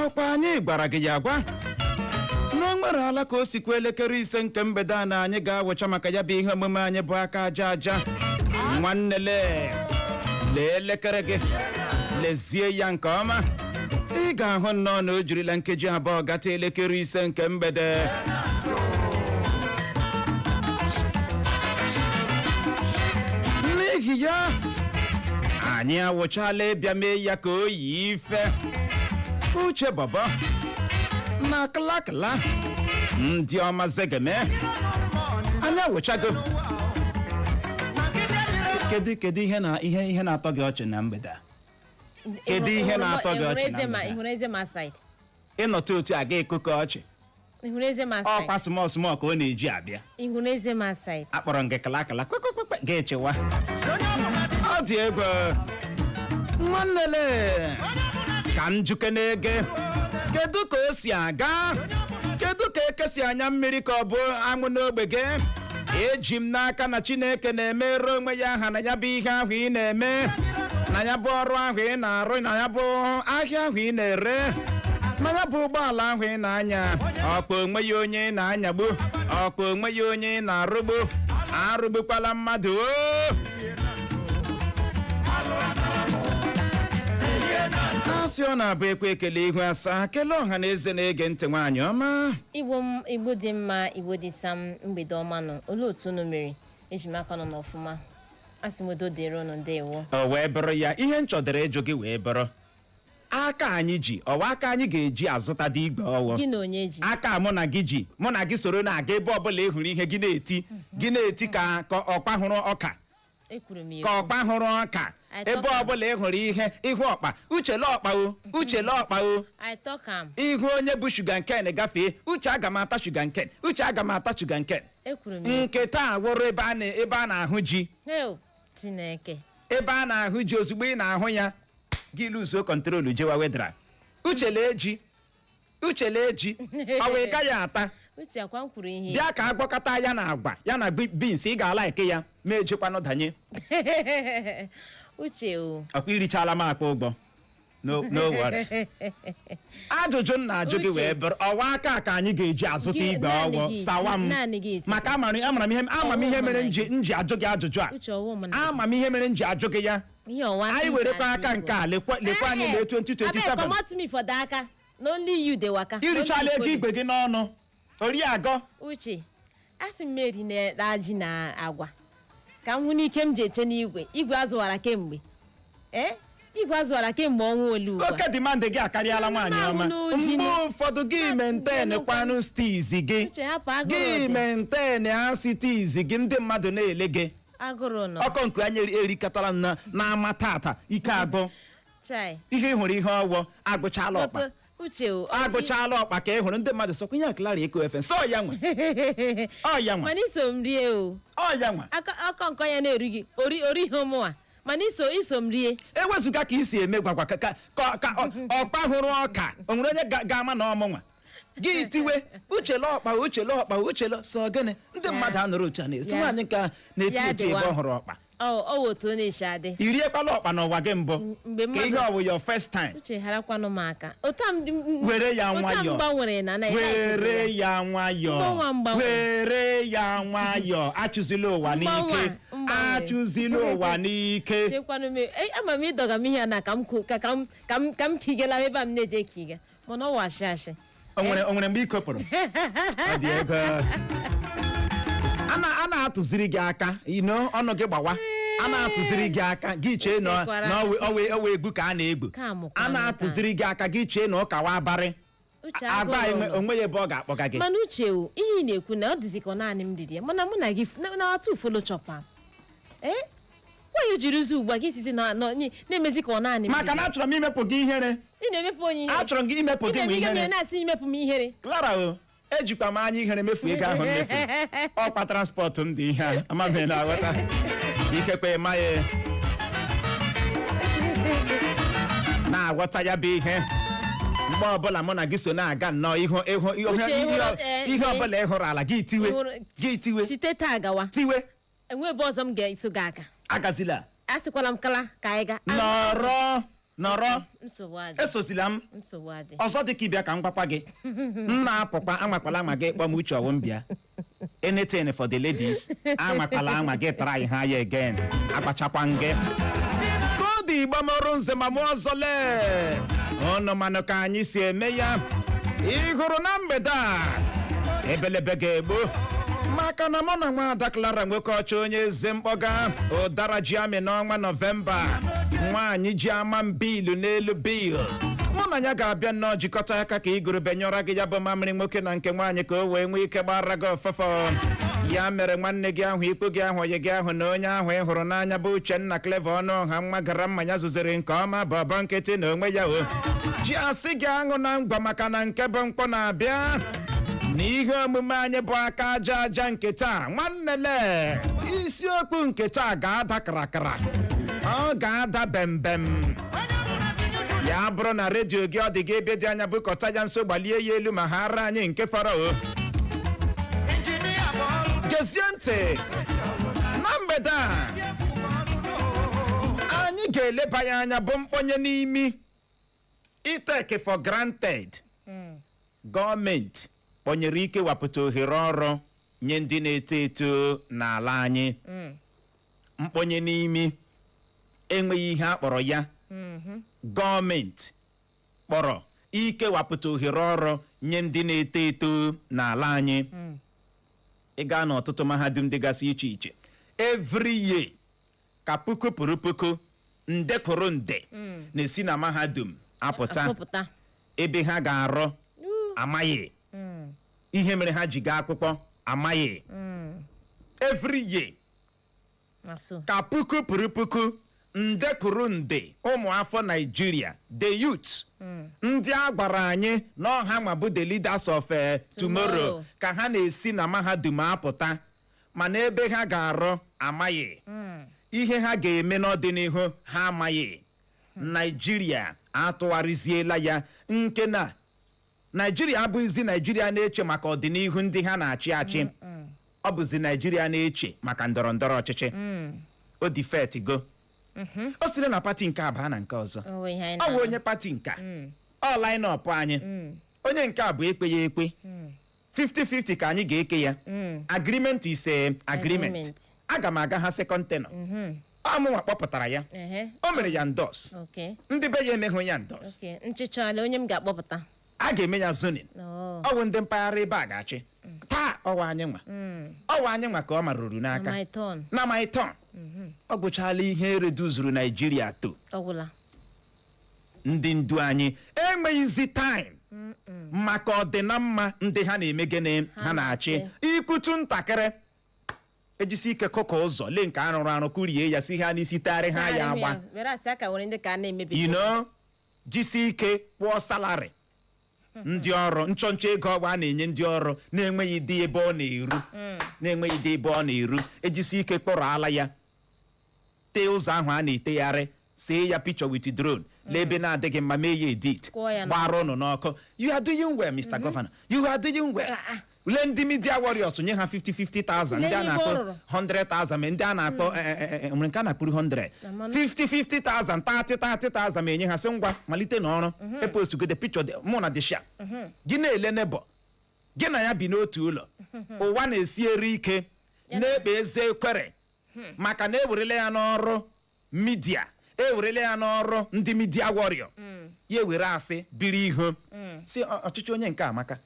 Ọkwa anyị gwara gị ya gwa na o nwere ala ka o sikwa 5:00 nke mgbede a na anyị ga-awụcha maka ya bụ ihe omume anyị bụ aka aja aja. Nwanne, lee, lee elekere gị, lezie ya nke ọma, ị ga-ahụ nnọọ na o jirila 2 nkeji gata 5:00 nke mgbede. N'ihi ya, anyị awụchala ịbịa mee ya ka o yie ife. Uche Bọbọ na klakla ndị ọma zegeme, anyị awụchago. Kedu ihe na ihe na-atọ gị ọchị na mgbede a? Kedu ihe na-atọ gị ọchị na mgbede a? Ị hụrụ eze ma side? Ịnọtụ otu a ga ekoko ọchị. Ị hụrụ eze ma side? Ọkwa small small ka ọ na-eji abịa. Ị hụrụ eze ma side? Akpọrọ m gị kalakala kwekwekwekwe, ga-echewa. Ọ dị egwu, nwannele. Ka m juke n'ege, kedu ka o si aga? Kedu ka eke si anya mmiri ka ọ bụ anwụ n'ogbe gị? Eji m n'aka na Chineke na-emere onwe ya aha na ya bụ ihe ahụ ị na-eme, na ya bụ ọrụ ahụ ị na-arụ, na ya bụ ahịa ahụ ị na-ere, na ya bụ ụgbọala ahụ ị na-anya. Ọkpa onwe ya onye ị na-anyagbu, ọkpa onwe ya onye ị na-arụgbu. Arụgbukwala mmadụ o. A sị ọ na-abụ ekwe ekele ihu asaa. Kelee ọha na eze na-ege ntị, nwaanyị ọma. Igbo Igbo dị mma, Igbo dị sam, mgbede ọma nọ. Olee otu unu mere? Eji m aka nọ n'ọfụma. Asị m udo dịrị unu, ndewo. O wee bụrụ ya, ihe m chọdoro ịjụ gị wee bụrụ, aka anyị ji ọwa aka anyị ga-eji azụta dị igwe ọwụ? Gị na onye ji? Aka mụ na gị ji, mụ na gị soro na-aga ebe ọbụla ị hụrụ ihe, gị na-eti, gị na-eti ka ọkpa hụrụ ọka. Ekwuru m ya. Ka ọkpa hụrụ ọka. I Ebe talk am. ọbụla ị hụrụ ihe, ihu ọkpa, Uche le ọkpa o, Uche le ọkpa o. I talk am. Ihu onye bụ sugar cane gafee, Uche, aga m ata sugar cane. Uche, aga m ata sugar cane. Ekwuru m ya. Nke taa wụrụ ebe a na-ahụ ji. Heo, Chineke! Ebe a na-ahụ ji, ozugbo ị na-ahụ ya, gị lose control, jewa wedra. Uche lee ji, Uche lee ji, ọ wee gaghị ata. Uche, akwa m kwuru ihe. Bịa ka agwakọta ya na agwa ya na beans, ị ga-ala eke ya ma ejekwanụ danye. Uche o. Ọkwa irichala m akpa ụgbọ. No, no worry. Ajụjụ m na-ajụ gị Uche. wee bụrụ, ọwa aka ka anyị ga-eji azụta igwe Naanị ọwụ? Sawa m. Naanị gị esi. Maka amara m ihe, ama m ihe Ọwụ mere mụ na m ji ajụ gị ajụjụ a. Uche, ọwụ mụ na gị. Ama m ihe mere m ji ajụ gị ya. Ihe ọwa Anyị aka werekwa iji aka azụ nke a, lekwa anyị, lee 2027. Abeg, comot me for the aka. Na only you dey waka. Irichala Only ego you. igwe gị n'ọnụ ori agọ. Uche, asị m eri na ji na agwa ka m hụ n'ike m ji eche n'igwe. Igwe azụwara kemgbe, ee, igwe azụwara kemgbe ọnwa ole ugbu a. Oke demand gị akarịala, nwaanyị ọma. N'oji. Mgbe ụfọdụ gị maintain kwanụ steeze gị. Uche, hapụ, agụrụ Gị dị. maintain steeze gị, ndị mmadụ na-ele gị. Agụrụ nọ. Ọkọ nke anya erikọtara na n'ama tata, ike agụ. Chai. Ihe ị hụrụ, ihe ọwọ agụchala ọkpa. Uche o. Agụchala ọkpa ka ị hụrụ ndị mmadụ sọkwa ihe akụlara Eko FM sọ ya nwe ọ ya nwe. Mana iso m rie o. Ọ ya nwe. Aka ọkọ nkọ ya na-eri gị ori ori ihe ụmụnwa, mana iso m rie. Ewezụga ka i si eme gwagwa ka ọkpa hụrụ ọka, o nwere onye ga-ama na ọmụnwa gị tiwe, "Uche le ọkpa, Uche le ọkpa, Uche le," sọ gịnị? Ndị mmadụ anọrọ otu a na-esi nwaanyị ka na-eti Ya otu ebe dịwa. ọ hụrụ ọkpa. Ọ wụ otu ọ na-esi adị. I riekwala ọkpa n'ụwa gị mbụ? Mgbe Ka ihe ọ bụ your first time? Uche, harakwanụ m aka. Otu a m Were ya otu a m nwayọọ. gbanwere na Were ya nwayọọ. Mgbanwe, mgbanwe. Were ya nwayọọ, achụzila ụwa Mgbanwe, n'ike. mgbanwe. Achụzila ụwa n'ike. Chekwanụ m. Ama m ịdọga m ihe a na ka m kwu- ka ka m ka m ka m kigela ebe a m na-eje kiga, mana ọ washi ashị. O nwere mgbe ikopụrụ ọ dị ego a na-atụziri gị aka ino ọnụ gị gbawa, a na-atụziri gị aka, gị chee na Chekwara. na ọwa egbu ka a na-egbu. Ka amụkwa A na-atụziri gị aka, gị chee na ụkawa abarị. Uche, Agba agụrụ nọ. onwe ya ebe ọ ga-akpọga gị. Mana Uche o, ihe ị na-ekwu na ọ dịzi ka ọ naanị m riri ya, mana mụ na gị na atụ follow chop am. Ee, nwaanyị jiri ụzọ ugbu a gị sizi na na-emezi ka ọ naanị m Maka na riri. achọrọ m imepụ gị ihere. Ị na-emepụ onye ihere? Achọrọ m gị imepụ Ị gị nwe na-eme ihe mere ihere. na-asị imepụ m ihere. Clara o, ejikwa m anya ihere mefu ego ahụ m mefuru. Ọkwa transport m dị ihe a amaghị na aghọta, ikekwe maghị na-aghọta ya bụ ihe. Mgbe ọbụla mụ na gị so na-aga nnọọ, ihu ihu ihe Uche, ihe ihe ọbụla ị hụrụ ala gị tiwe, gị tiwe. Site taa gawa, Tiwe. enwe ebe ọzọ m ga-eso gị aga. Agazila. Asịkwala m kala ka anyị gaa. Nọrọ. Nọrọ. Nsogbu adị. Esozila m. Nsogbu adị. Ọzọ dị ka ịbịa ka m gwakwa gị, m na-apụkwa. Anwakwala anwa gị kpọm Uche ọwụ m bịa. Anything for the ladies. Anwakwala anwa gị try ha ya again, agbachakwa gị ka ọ dị. Igbo mụrụ nze ma mụọ ọzọ, lee ụnụ manụ ka anyị si eme ya. Ị hụrụ na mgbede a, ebelebe ga-egbu, maka na mụ na nwaada Clara nwoke ọcha, onye eze mkpọga ụdara ji amị n'ọnwa Nọvemba, nwaanyị ji ama m biilu n'elu biil, mụ na ya ga-abịa nnọọ jikọta aka ka igurube nyọra gị ya bụ mamịrị nwoke na nke nwaanyị, ka o wee nwee ike gbara gị ọfọfọ. Ya mere, nwanne gị ahụ, ikwu gị ahụ, oyi gị ahụ na onye ahụ ị hụrụ n'anya bụ Uchenna Clever ọnụ ọha, nwa gara mmanya zuziri nke ọma, bụ ọbọ nkịtị na onwe ya o ji asị gị aṅụ na ngwa, maka na nke bụ mkpọ na-abịa na ihe omume anyị bụ aka aja aja nke taa. Nwanne, lee, isiokwu nke taa ga-ada karakara, ọ ga-ada bembem. Ya bụrụ na redio gị ọ dị gị ebe dị anya, bukọta ya nso, gbalie ya elu ma ha ara anyị nke fọrọ o. Gezie ntị, na mgbede a anyị ga-eleba ya anya bụ mkponye n'imi, I take for granted. Gọọmenti kpọnyere ikewapụta ohere ọrụ nye ndị na-eto eto n'ala anyị. Mkponye n'imi enweghị ihe a kpọrọ ya. Gọọmenti kpọrọ ikewapụta ohere ọrụ nye ndị na-eto eto n'ala anyị. Ị gaa n'ọtụtụ mahadum dịgasị iche iche, every year ka puku pụrụ puku, nde kwuru nde na-esi na mahadum apụta. Apụpụta. Ebe ha ga-arụ, amaghị. Ihe mere ha ji gaa akwụkwọ, amaghị. Every year Na so. ka puku pụrụ puku, nde kwuru nde ụmụ afọ Naijiria, the youth, ndị a gwara anyị na ọha ma bụ the leaders of tomorrow, Tomorrow. ka ha na-esi na mahadum apụta, mana ebe ha ga-arụ, amaghị. Ihe ha ga-eme n'ọdịnihu, ha amaghị. Naijiria atụgharịziela ya nke na Naijiria abụghịzi Naijiria na-eche maka ọdịnihu ndị ha na-achị achị, ọ bụzi Naijiria na-eche maka ndọrọ ndọrọ ọchịchị. O defect go, o sire na party nke a baa na nke ọzọ. O nwee ihe anyị Ọ bụ na-anụ. onye party nka ọ line up anyị, onye nke a bụ ekpe ya ekpe 50-50 ka anyị ga-eke ya. Agreement is a agreement. Agreement. Aga m aga ha second tenure. Ọ mụnwa kpọpụtara ya. O mere ya endorse. Ndị be ya emeghụ ya endorse. Okay, nchịchọ ala onye m ga-akpọpụta. A ga-eme ya zoning. Oh. Ọ bụ ndị mpaghara ebe a ga-achị taa. Ọwa anyị nwa, ọwa anyị nwa ka ọ marụrụ n'aka. My turn. Na my turn. Ọ gwụchala ihe reduzuru Naijiria to. Ọ gwụla. Ndị ndu anyị enweghịzi time maka ọdịnamma ndị ha na-eme gịnị, ha na-achị. Ikwutu ntakịrị, ejisi ike kụkọ ụzọ, lee nke arụrụ arụ, kụrie ya, si ha n'isi tagharị ha ya agba. Were asị aka nwere ndị ka a na-emebi. Jisi ike kwụọ salary ndị ọrụ. Nchọnchọ ego ọgba a na-enye ndị ọrụ na-enweghị dị ebe ọ na-eru, na-enweghị dị ebe ọ na-eru. Ejisi ike kpọrọ ala ya, tee ụzọ ahụ a na-etegharị, see ya picture with drone, lee ebe na-adịghị mma, mee ya edit. Kwụọ ya. Gbara ụnụ n'ọkụ. You are doing well, Mr. Governor, you are doing well. Ah, ah. Lee ndị media warriors, nye ha 50 50,000. Ndị a Lee ihe ọ na-akpọ rụrụ. 100,000, ma ndị a na-akpọ nwere nke a na-akpụrụ 100. Amanụ. 50 50,000, 30 30,000, ma enye ha, sị ngwa, malite n'ọrụ. E post go the picture mụ na the share. Gị na-ele neighbour gị na ya bi n'otu ụlọ, ụwa na-esiere ike, na-ekpe eze ekwere maka na ewerela ya n'ọrụ media, ewerela ya n'ọrụ ndị media warrior. Ya ewere asị biri ihu si "Ọchịchị onye nke amaka,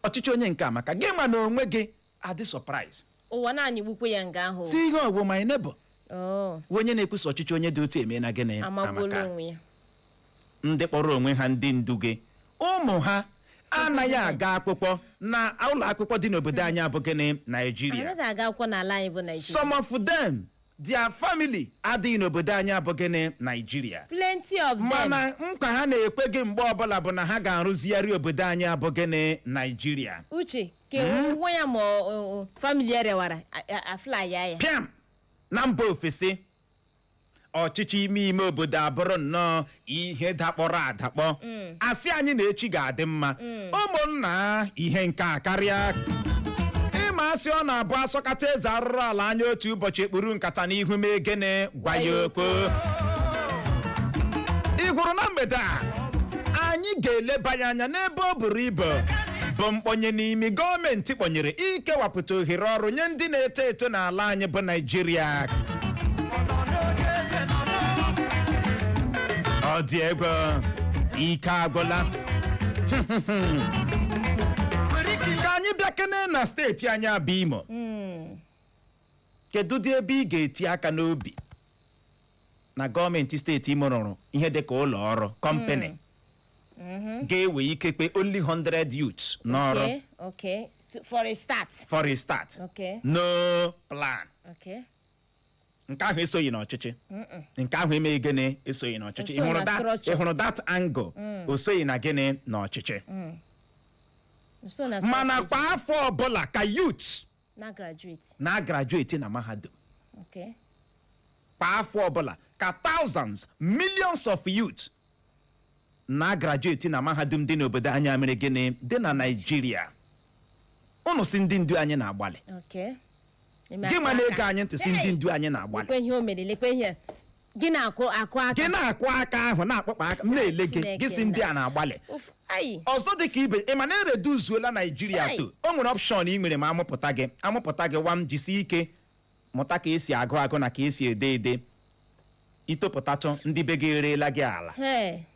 ọchịchị onye nke amaka." Gị ma na onwe gị adị surprise. Ụwa naanị gbukwe ya nga ahụ. Si ihe ọgwụ my neighbor Oh, onye na-ekwusa ọchịchị onye dị otu eme na gịnị? Amagbuola Amaka. onwe ya. Ndị kpọrọ onwe ha ndị ndu gị, ụmụ ha anaghị aga akwụkwọ na ụlọ akwụkwọ dị n'obodo anyị abụ gịnị, Naijiria. Anaghị aga akwụkwọ n'ala anyị bụ Naijiria. Some of them, their family adịghị n'obodo anyị abụ gịnị, Naijiria. Plenty of them. Mana nkwa ha na-ekwe gị mgbe ọbụla bụ na ha ga-arụzigharị obodo anyị abụ gịnị, Naijiria. Uche ke nwa ya ma family ya rịawara afly ya ya. Pịam na mba ofesi. Ọchịchị ime ime obodo abụrụ nnọọ ihe dakpọrọ adakpọ. Asị anyị na echi ga-adị mma. Ụmụnna, ihe nke a karịa ịma asị ọ na-abụ asọkata eze arụrụ ala anya otu ụbọchị, ekpuru nkata n'ihu mee gịnị, gwa ya okwu. Ị hụrụ. Hụrụ na mgbede a, anyị ga-eleba ya anya n'ebe o buru ibu, bụ mkpọnye n'imi gọọmenti kpọnyere ikewapụta ohere ọrụ nye ndị na-eto eto n'ala anyị bụ Naijiria. Ọ dị egwu, ike agwụla. Ka anyị bịa kene na steeti anyị abụ Imo. Kedu dị ebe ị ga-eti aka n'obi na gọọmenti steeti Imo rụrụ ihe dịka ụlọ ọrụ, company ga-ewe ikekpe only 100 youths n'ọrụ? Okay. For a start. For a start. No plan. Nke ahụ esoghị n'ọchịchị, nke ahụ emeghị gịnị, esoghị n'ọchịchị. Osoghị Ị hụrụ na structure. Ị hụrụ that angle, o soghị na gịnị, n'ọchịchị. So na Mana strategy. kwa afọ ọbụla ka youths Na graduate. na graduate na mahadum. Kwa afọ ọbụla ka thousands, millions of youth na graduate na mahadum dị n'obodo anyị mere gịnị, dị na Naịjirịa. Unu si ndị ndu anyị na-agbalị. Gị ma na-ege anyị ntị, si ndị ndu anyị na-agbalị. Lekwe ihe o mere, lekwe ihe gị na-akụ akụ aka. Gị na-akụ aka ahụ, na-akpọkpa aka m na-ele gị. Chineke. Gị si ndị a na-agbalị. Uf, ayi. Ọzọ dị ka ibe, ị ma na ereduzuola Naijiria. Chai. To o nwere option ị nwere ma amụpụta gị wam, jisie ike mụta ka esi agụ agụ na ka esi ede ede, itopụtatụ, ndị be gị ereela gị ala,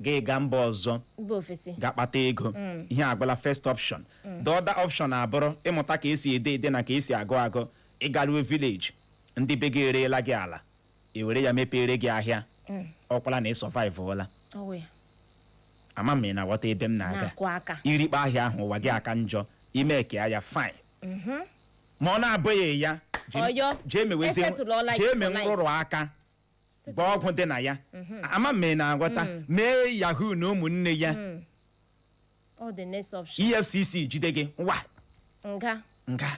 gị gaa mba ọzọ, mba ofesi, ga kpata ego. Ihe agwala first option. The other option abụrụ ịmụta ka esi ede ede na ka esi agụ agụ, ịgaruo village, ndị be gị ereela gị ala, i were ya mepere gị ahịa, ọkwala na ị survive ụla. Ọwụ ya. Ama m ị na-aghọta ebe m na-aga. Na-akụ aka. Irikpa ahịa ahụ, ụwa gị aka njọ, ime ka ya fine, ma ọ na-abụghị ya, Ọyọ, jee mewezie esetụlọla jee mee for life. nrụrụ aka bụ ọgwụ dị na ya. Ama m ị na-aghọta, mee yahoo na ụmụnne ya. Ọ the next option. EFCC jide gị wa nga. Nga.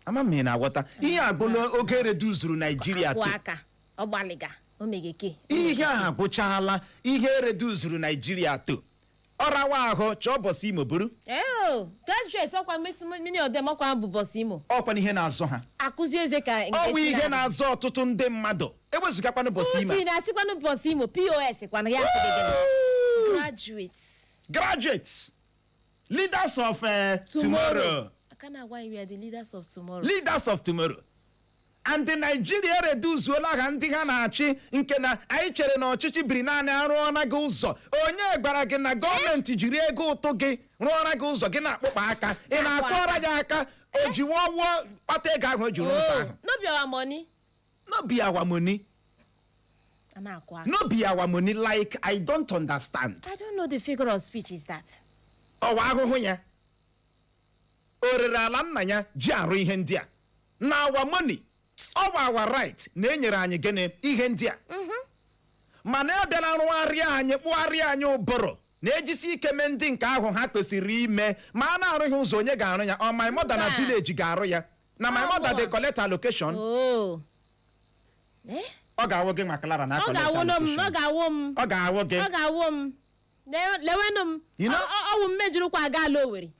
Ama m ị na-aghọta, ihe agụla oge reduzuru Naijiria akụ to aka, ọ gbalịga, o megeke. Ihe a agwụchaala, ihe reduzuru Naijiria to ọrawa ahụ. Chọọ bọsị Imo buru. Eo, graduates ọkwa mesi many of them ọkwa bụ bọsị Imo. Ọkwa ihe na-azọ ha. Akụzi eze ka nke Ọnwụ ihe Chineke. na-azọ ọtụtụ ndị mmadụ, ewezụgakwanụ bọsị Imo. Uche na-asịkwanụ bọsị Imo POS kwanụ ya asị gị gịnị? Graduates. Graduates, leaders of tomorrow. Aka na-agwa anyị, we are the leaders of tomorrow. Leaders of tomorrow, and the Nigeria reduzuola ha ndị ha na-achị, nke na anyị chere na ọchịchị biri naanị arụọla gị ụzọ. Onye gwara gị na gọọmenti jiri ego ụtụ gị rụọra gị ụzọ, gị na-akpụkpa aka, ị na-akụọra gị aka, o ji wụọ kpata ego ahụ o ji rụọ ụzọ ahụ? No be our money. No be our money. A na-akụ aka. No be our money. Like, I don't understand. I don't know the figure of speech is that. Ọwa ahụhụ ya, o rere ala nna ya ji arụ ihe ndị a na our money. Ọwa our right na enyere anyị gịnị, ihe ndị a, mana a bịara rụgharịa anyị, kpụgharịa anyị ụbụrụ na-ejisi ike mee ndị nke ahụ ha kwesịrị ime. Ma a na-arụghị ụzọ, onye ga-arụ ya? Ọ my mother na Mba. village ga-arụ ya? Na my mother dey collect allocation. Oh. Eh? Ọ ga-awụ gị nwa Clara na Ọ collect ga-awụ m, ọ allocation. ga-awụ m. Ọ ga-awụ gị. Ọ ga-awụ m. Lewenụ m. You know? Ọwụ m mejurukwa aga ala Owerri.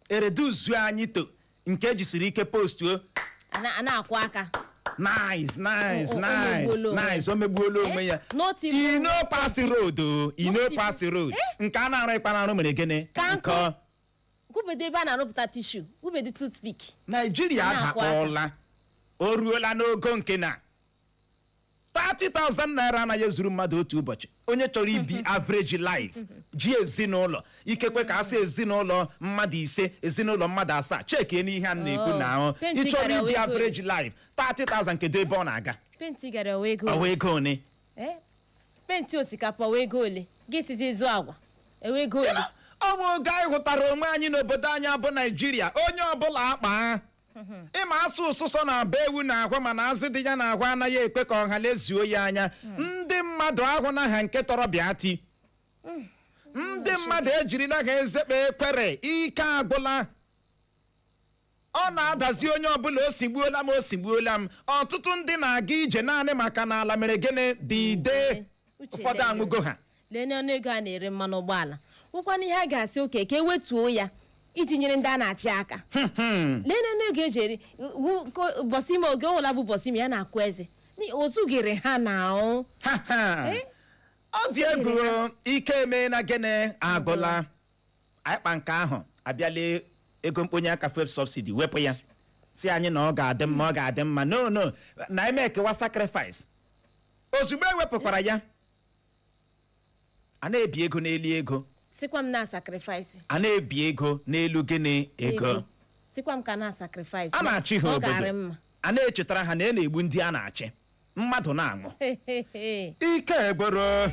Ereduzu anyị to nke ejisiri ike postuo. A na-akwụ aka. Nice, nice. O Nice. megbuola onwe ya. Nice, o megbuola onwe ya. Eh? Not even- Ino pass road o ino Not even- pass road nke a na-arụ ịkpa arụ mere gịnị? Ka nkụ. Nkọ. Gwubedo ebe a na-arụpụta tissue, gwubedo toothpick. Naijiria A na-akwụ aka. adakpọọla. O ruola n'ogo nke na 30,000 naira anaghị ezuru mmadụ otu ụbọchị. Onye chọrọ ibi average life, ji ezinụlọ, ikekwe ka asị ezinụlọ mmadụ ise, ezinụlọ mmadụ asaa, chekie n'ihe a na-ekwu Oh, na ahụ penti ị chọrọ gara ibi wee ego. average life, 30,000, kedu ebe ọ na-aga? Penti gara ọwa ego Ọwa ole? ego one? Eh? Penti osikapa, ọwa ego ole? Gị sizi zụọ agwa, ewe ego ole? Ọ bụ oge anyị hụtara onwe anyị n'obodo anyị abụ Naijiria. Onye ọbụla akpa ịma asụ ụsụsọ na-aba ewu na ahụ, mana azụ dị ya na ahụ anaghị ekwe ka ọha lezuo ya anya. Ndị mmadụ ahụ na ha nke tọrọ bịa ti, ndị mmadụ ejirila ha ezekpe ekwere. Ike agwụla, ọ na-adazi onye ọbụla. O sigbuola m, o sigbuola m. Ọtụtụ ndị na-aga ije naanị maka na ala mere gịnị dị ide. Uche, Ụfọdụ lee. anwụgo ha. Lee n'ọnụ ego a na-ere mmanụ ụgbọala, nwụkwana ihe a ga-asị oke ka ewetuo ya iji nyere ndị a na-achị aka. Lee n'ọnụ ego eji eri ụbọchị ime, oge ọbụla bụ ụbọchị ime ya na-akụ eze. O zugere ha na ahụ. Ha ha. Eh? Ọ dị egwu. Ike emeela gịnị? Agụla anyị kpa nke ahụ. Abịala ego mkponye aka, fuel subsidy, wepụ ya, si anyị na ọ ga-adị mma, ọ ga-adị mma. No, no, na eme ekewa sacrifice. Ozugbo ewepụkwara ya, a na-ebi ego n'elu ego. Sikwa m na sacrifice. A na-ebi ego n'elu gịnị? Ego. Sikwa m ka na sacrifice. A na-achị ha Ọ obodo ga-arị mma. A na-echetara ha na a na-egbu ndị a na-achị, mmadụ na-anwụ. Ike egboro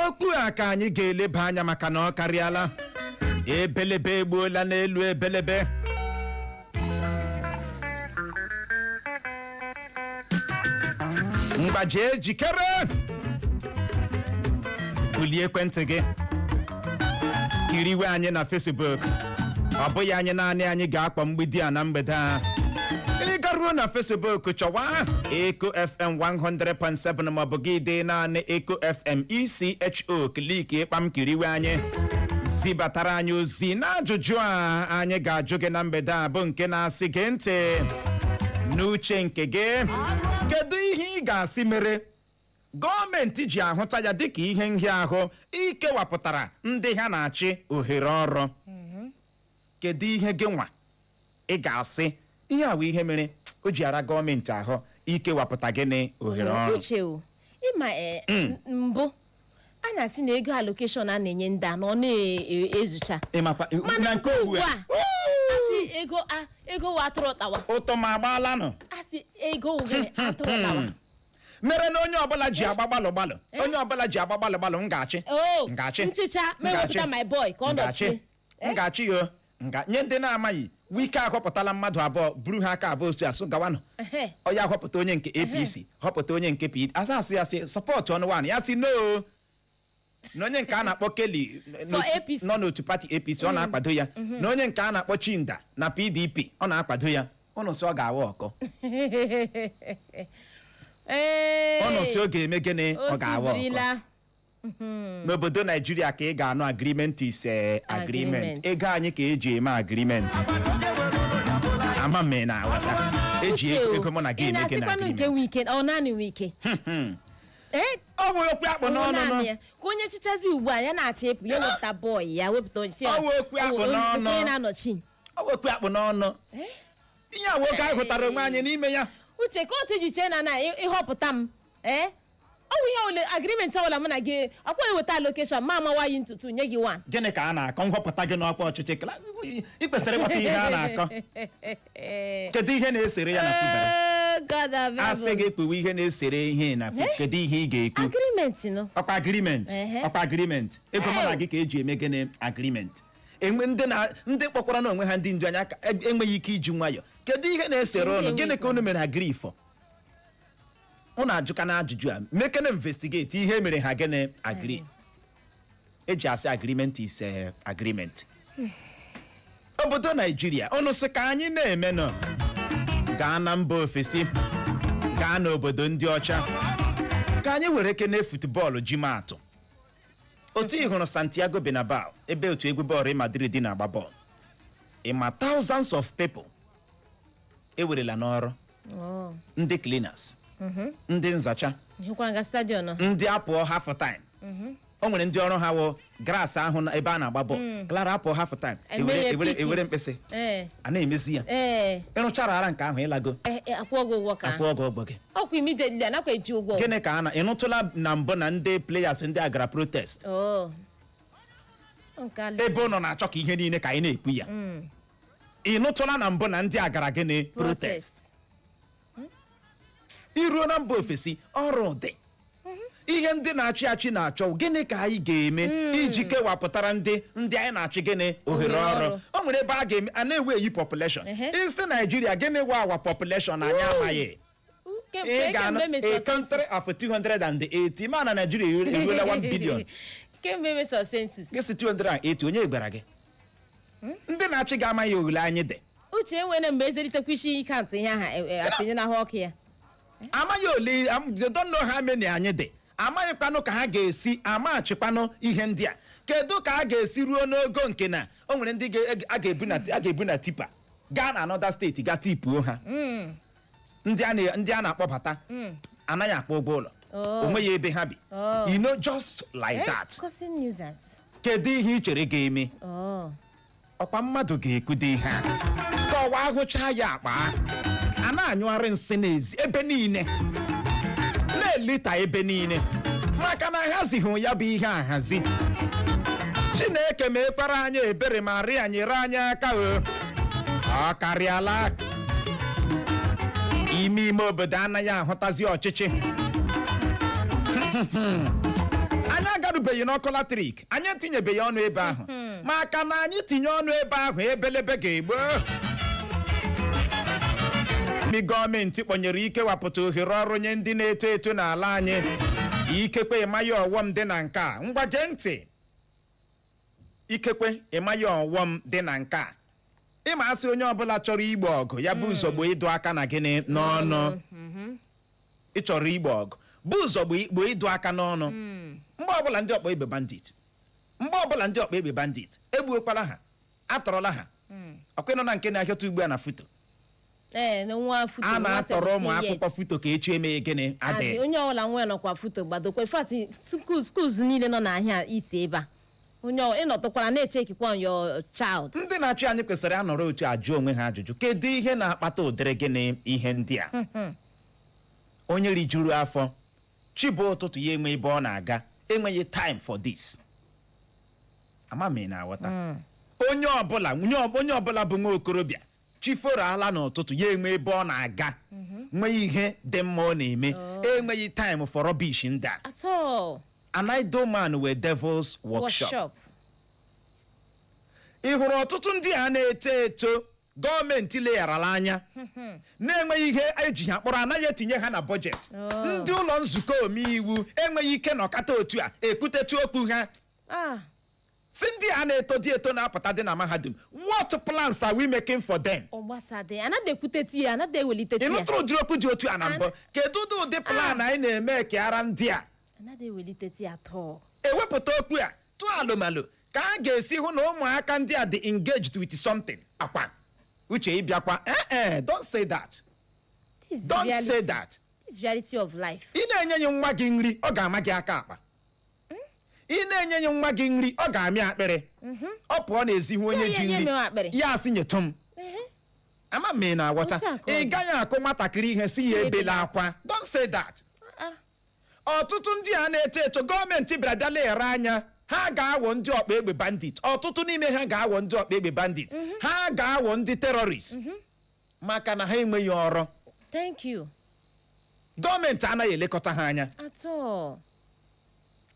okwu a ka anyị ga-eleba anya, maka na ọ karịala. Ebelebe egbuola n'elu ebelebe. Mgbaji jikere, bulie ekwentị gị, kiriwe anyị na Facebook. Ọ bụghị anyị naanị anyị ga-akpọ mgbidi a na mgbede a. Ị garuo na Facebook, chọwa Eko FM 100.7, maọbụ gị dee naanị Eko FM, ECHO, click ịkpam, kiriwe anyị. Zibatara anyị ozi na ajụjụ a anyị ga-ajụ gị na mgbede a, bụ nke na-asị gị ntị: n'uche nke gị, kedu ihe ị ga-asị mere gọọmenti ji ahụta ya dịka ihe nhịahụ ikewapụtara ndị ha na-achị ohere ọrụ? Kedu ihe gị nwa ị ga-asị ihe a bụ ihe mere o ji ara gọọmenti ahụ ikewapụta gịnị? Ohere ọrụ. Uche o, ịma mbụ a na-asị na ego allocation a na-enye ndị a na ọ na-ezucha. Ịmakwa Mana na nke ugbu a, asị ego a, ego wa atụrụ tawa. Ụtọ ma agbaalanụ. Asị ego wugere atụrụ tawa. Mere na onye ọbụla ji agba gbalụ gbalụ, onye ọbụla ji agba gbalụ gbalụ, m ga-achị. O M ga-achị. nchicha ma M ga-achị. ewepụta my boy ka ọ M ga-achị. nọchie. M ga-achị ya o. Nga nye ndị na-amaghị, Wike ahọpụtala mmadụ abụọ, buru ha aka abụọ otu asụ gawanụ. Ehe. Ọ ya họpụta onye nke APC, họpụta onye nke PDP. Asa asị ya sị support ọnụ wan ya sị no, na onye nke a na-akpọ Kelly APC. nọ n'otu party APC, ọ na-akwado ya, na onye nke a na-akpọ Chinda na PDP, ọ na-akwado ya. Ụnụ sị ọ ga-awa ọkọ. Ee. Ụnụ sị ọ ga-eme gịnị? Ọ O ga-awa ọkọ. sibirila. N'obodo Naijiria ka ị ga-anụ agreement is agreement. Agreement. Ego anyị ka eji eme agreement. Ama m ị na-aghọta. Eji Uche o, ego mụ na gị ị eme gị na na-asịkwanụ nke agreement. Wike ọ naanị Wike? Ee. Ọ bụ okwu akpụ ọ n'ọnụ naanị nụ. ya ka onye chichazi ugbu a ya na-achọ ịpụ, ya wepụta boy ya, wepụta onye si ya. Ọ bụ okwu akpụ n'ọnụ. Onye na-anọchi. Ọ bụ okwu akpụ n'ọnụ. Ihe a nwoke anyị hụtara onwe anyị n'ime ya. Uche, ka otu iji chee na ịhọpụta m, ee, ọ bụ ihe ole agreement ọbụla mụ na gị ọkwa eweta allocation, ma amawa yi ntutu nye gị one. Gịnị ka a na-akọ? Nhọpụta gị n'ọkwa ọchịchị, ị kwesịrị ịghọta ihe a na-akọ. Kedu ihe na-esere ya na Fubara? Oh, God of Asị heaven. gị kpuwe ihe na-esere ihe na kedu ihe ị ga-ekwu? Agreement nọ. Ọkwa agreement. Ehe. Ọkwa agreement. Ego mụ na gị ka eji eme gịnị? Agreement. Enwe ndị na ndị kpọkwara na onwe ha ndị ndu anyị aka enweghị ike iji nwayọ. Kedu ihe na-esere Ndị ụnụ? Gịnị ka enweghị. unu mere agree for? Unu ajụka na ajụjụ a, mekene investigate ihe mere ha gịnị agree. Eji asị agreement is agreement. Obodo Naijiria, unu sị ka anyị na-eme nọ. Gaa na mba ofesi, gaa n'obodo ndị ọcha, ka anyị were kene football ji maatụ. Otu ị hụrụ Santiago Bernabeu, ebe otu egwu bọọlụ Real Madrid na-agba bọọlụ, ịma thousands of people ewerela n'ọrụ. Oh, Ndị cleaners, ndị nzacha, hụkwa nga stadium nọ. Ndị apụọ half time, o nwere ndị ọrụ ha wụ grass ahụ na ebe a na-agba bọọlụ Clara, apụọ half time, Eme ewere ya ewere picking. ewere mkpịsị a na-emezi ya. Ịrụchara ara nke ahụ, ịlago. Ee, akwụọ gị ụgwọ ka Akwụọ gị ụgwọ gị. Ọkwa immediately anakwa eji ụgwọ. Gịnị ka a na ịnụtụla na mbụ na ndị players ndị a gara protest? Oh. Nke a Ebe ụnọ na-achọ ka ihe niile ka anyị na-ekwu ya, ị nụtụla na mbụ na ndị a gara gịnị? Protest. Iruo na mba ofesi, ọrụ dị. Ihe ndị na-achị achị na-achọ, gịnị ka anyị ga-eme iji kewapụtara ndị anyị na-achị gịnị? Ohere Ohere ọrụ. ọrụ. O nwere ebe a ga-eme a na-ewe eyi population. Isi Naijiria, gịnị wa awa population? Anyị amaghị. Kemgbe Ị ga-anụ kemgbe emesịrị a country census. of 280, ma na Naijiria eruola 1 billion. Kemgbe emesịrị census. Gị si 280, onye gwara gị? Ndị na-achị gị amaghị ole anyị dị. Uche, enwere mgbe ezelitekwa isi count ihe aha apịnye n'ahụ ọkụ ya. Amaghị ole they don't know how many anyị dị. Amaghịkwanụ ka ha ga-esi amachịkwanụ ihe ndị a. Kedu ka a ga-esi ruo n'ogo nke na o nwere ndị a ga-ebu na tipper gaa na another state, gaa tipuo ha, ndị a na-akpọbata? Anaghị akwụ ụgwọ ụlọ. Oh. Onweghị ebe ha bi. Oh. Just like that. Causing nuisance. Kedu ihe ị chere ga-eme? Oh. Ọkwa mmadụ ga-ekwudo ihe a ka ọwa ahụcha ya akpa a na-anyụgharị nsị n'ezi ebe niile, na-elita ebe niile, maka na ahazighị ya bụ ihe ahazi. Chineke ma ekwara anyị ebere ma rịa nyere anyị aka. O ọ karịala. Ime ime obodo anaghị ahụtazi ọchịchị. Anyị agarubeghị n'ọkụ latrik, anyị etinyebeghị ọnụ ebe ahụ, maka na anyị tinye ọnụ ebe ahụ, ebelebe ga-egbo. Ndị gọọmenti kpọnyere ikewapụta ohere ọrụ nye ndị na-eto eto n'ala anyị, ikekwe ịmaghị ọghọm dị na nke a. Ngwa, gee ntị. Ikekwe ịmaghị ọghọm dị na nke a. Ịma asị onye ọbụla chọrọ igbo ọgụ ya bụ ụzọ gboo ịdụ aka na gịnị n'ọnụ. Ị chọrọ igbo ọgụ, bụ ụzọ gboo ịdụ aka n'ọnụ. Mgbe ọbụla ndị ọkpọ egbe bandit, mgbe ọbụla ndị ọkpa egbe bandit egbuokwala ha, atọrọla ha. Ọkwa ịnọ na nke na-ahịọta ugbu a na FUTO? Ee, na nwa FUTO. A nwa na-atọrọ ụmụ 17 years. akwụkwọ FUTO ka echi eme gịnị? Adị, adị. Onye ọbụla nwe nọkwa FUTO gbadokwa. In fact, schools niile nọ n'ahịa isi ebe a, onye ịnọtụkwara na-echekikwa on your child. Ndị na-achị anyị kwesịrị anọrọ otu ajụ onwe ha ajụjụ: kedu ihe na-akpata ụdịrị gịnị ihe ndị a? Onye rijuru afọ chibu ụtụtụ ya enwe ebe ọ na-aga, enweghị time for this. Ama m ị na-aghọta. Onye ọbụla, onye ọbụla bụ nwa okorobịa chiforo ala n'ụtụtụ ya enwe ebe ọ na-aga, nwee ihe dị mma ọ na-eme, enweghị time for rubbish ndị a. At all. An idle man wụ devil's workshop. Workshop. Ị hụrụ ọtụtụ ndị a na-eto eto gọọmenti legharala anya, na-enweghị ihe eji ha kpọrọ, anaghị etinye ha na budget. Oh. Ndị ụlọ nzukọ omeiwu enweghị ike nọkọta otu a ekwutetu okwu ha si ndị a na-eto dị eto na-apụta dị na mahadum, what plans are we making for them? Ọ gbasadị, anaghị ekwuteti ya, anaghị eweliteti Ị ya. nụtụrụ ụdịrị okwu dị otu a na mbụ? Kedu ụdị plan anyị na-eme ka ara ndị a? Anaghị eweliteti ya at all. Ewepụta okwu a tụọ alụmalụ ka a ga-esi hụ na ụmụaka ndị a dị engaged with something. Akwa uche ịbịakwa, eh eh, don't say that. This is Don't reality. say that. This is reality of life. Ị na-enye ya nwa gị nri, ọ ga-ama gị aka akpa. Ị na-enye ya nwa gị nri, ọ ga-amị akpịrị. Ọ pụọ n'ezi hụ onye Ya, ya, ji ya nri, emewe akpịrị. ya asị, "Nyetụ m." Ama m ị na-aghọta. Otu a ka ọ Ị dị. gaghị akụ nwatakịrị ihe si ya ebela akwa. Don't say that. Ah. Ọtụtụ ndị a na-eto eto gọọmenti bịara bịa leghara anya, ha ga-awọ ndị ọkpa egbe bandit. Ọtụtụ n'ime ha ga-awọ ndị ọkpa egbe bandit, ha ga-awọ ndị terrorist, maka na ha enweghị ọrụ. Thank you. Gọọmenti anaghị elekọta ha anya. At all.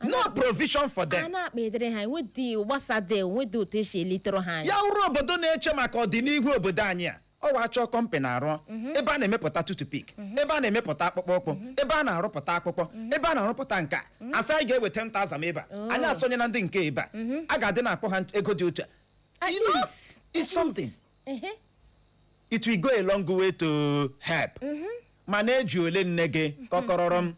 No provision for A them. na-akpa edere ha, enwedị gbasade, enwedị otu esi elitere ha anya. Ya wụrụ obodo na-eche maka ọdịnihu obodo anyị a, ọ wa achọ company arụ ebe a na-emepụta toothpick, ebe a na-emepụta akpụkpọ ụkwụ, ebe a na-arụpụta akpụkpọ, ebe a na-arụpụta nke a, asị anyị ga-eweta 10,000 ebe a, anyị asonye na ndị nke ebe a, a ga-adị na-akpọ ha ego dị otu a. At least. It's At something. least. Ehe. It will go a long way to help. Mana eji ole nne gị kọkọrọrọ m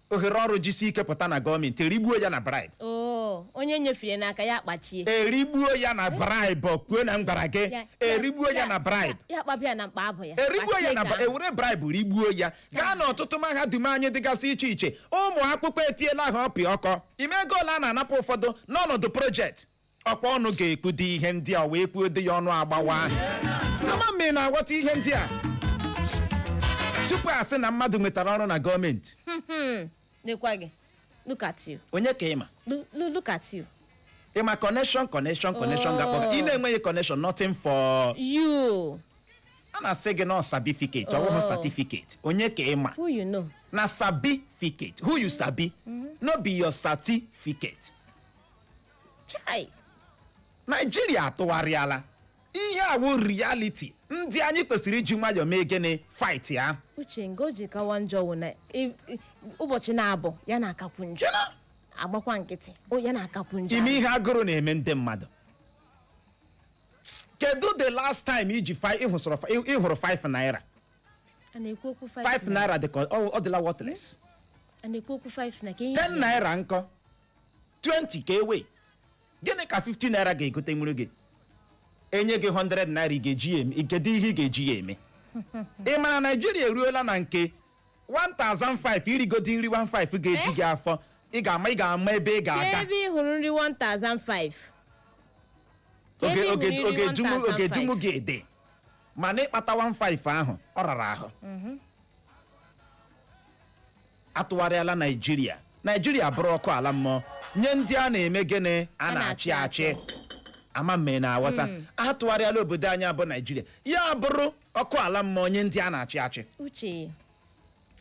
ohere ọrụ jisi ike pụta na gọọmenti, erigbuo ya na bribe. Oh, onye nyefere n'aka ya kpachie. Erigbuo ya na bribe. Kwuo na m gwara gị. Erigbuo ya na bribe. Ya kpabịa na mkpa abụ ya. Erigbuo ya Kpachie na ka ahụ. ewere bribe rigbuo ya. Gaa n'ọtụtụ mahadum anyị dịgasị iche iche, ụmụ akwụkwọ etiela ha ọpị ọkọ. Ime ego ole a na-anapụ ụfọdụ n'ọnọdụ project. Ọkwa ọnụ ga-ekwu dị ihe ndị a wee kwuo dị ya ọnụ agbawa. Ama m ị na-aghọta ihe ndị a. Tupu a sị na mmadụ nwetara ọrụ na gọọmenti, Lekwa gị, look at you. Onye ka ị ma? Look at you. Ị ma connection, connection, connection ga-akpọ gị. Ị na-enweghị connection, nothing for you. A na-asị gị na sabificate, ọ bụghị Oh. certificate. Onye ka ị ma? Who you know. Na sabificate, who you sabi, no be your certificate. Chai. Naijiria atụgharịala. Ihe awụ reality ndị anyị kwesịrị iji nwayọọ mee gịnị? Fight ya. Uche, nga o ji kawa njọ wụ na ụbọchị na-abụ ya na-akakwu njọ. Agbakwa nkịtị o, ya na-akakwu njọ. Ime ihe agụrụ na-eme ndị mmadụ. Kedu the last time iji ịhụrụ 5 naira? A na-ekwu okwu 5? 5 naira dị ka ọ dịla worthless. A na-ekwu okwu 5 na ka ihe 10 naira nkọ, 20 ka ewe gịnị ka 50 naira ga-egote nwere gị? Enye gị 100 naira, ị ga-eji ya eme kedu ihe? Ị ga-eji ya eme? Ị mara Naijiria eruola na nke 1005, irigodi nri 15 ga-eju Eh? gị afọ, ị ga-ama ebe ị ga-aga. Ebe ị hụrụ nri 1005? Ka oge ebe ị oge hụrụ nri oge jumu oge 1005? jumu gị ede, mana ịkpata 15 ahụ, ọ rara ahụ. Atụgharịala Naijiria. Naijiria bụrụ ọkụ ala mmụọ nye ndị a na-eme gịnị? A na-achị achị. Ama mme na-aghọta. Atụgharịala obodo anyị abụ Naijiria, ya bụrụ ọkụ ala mmụọ nye ndị a na-achị achị. Uche,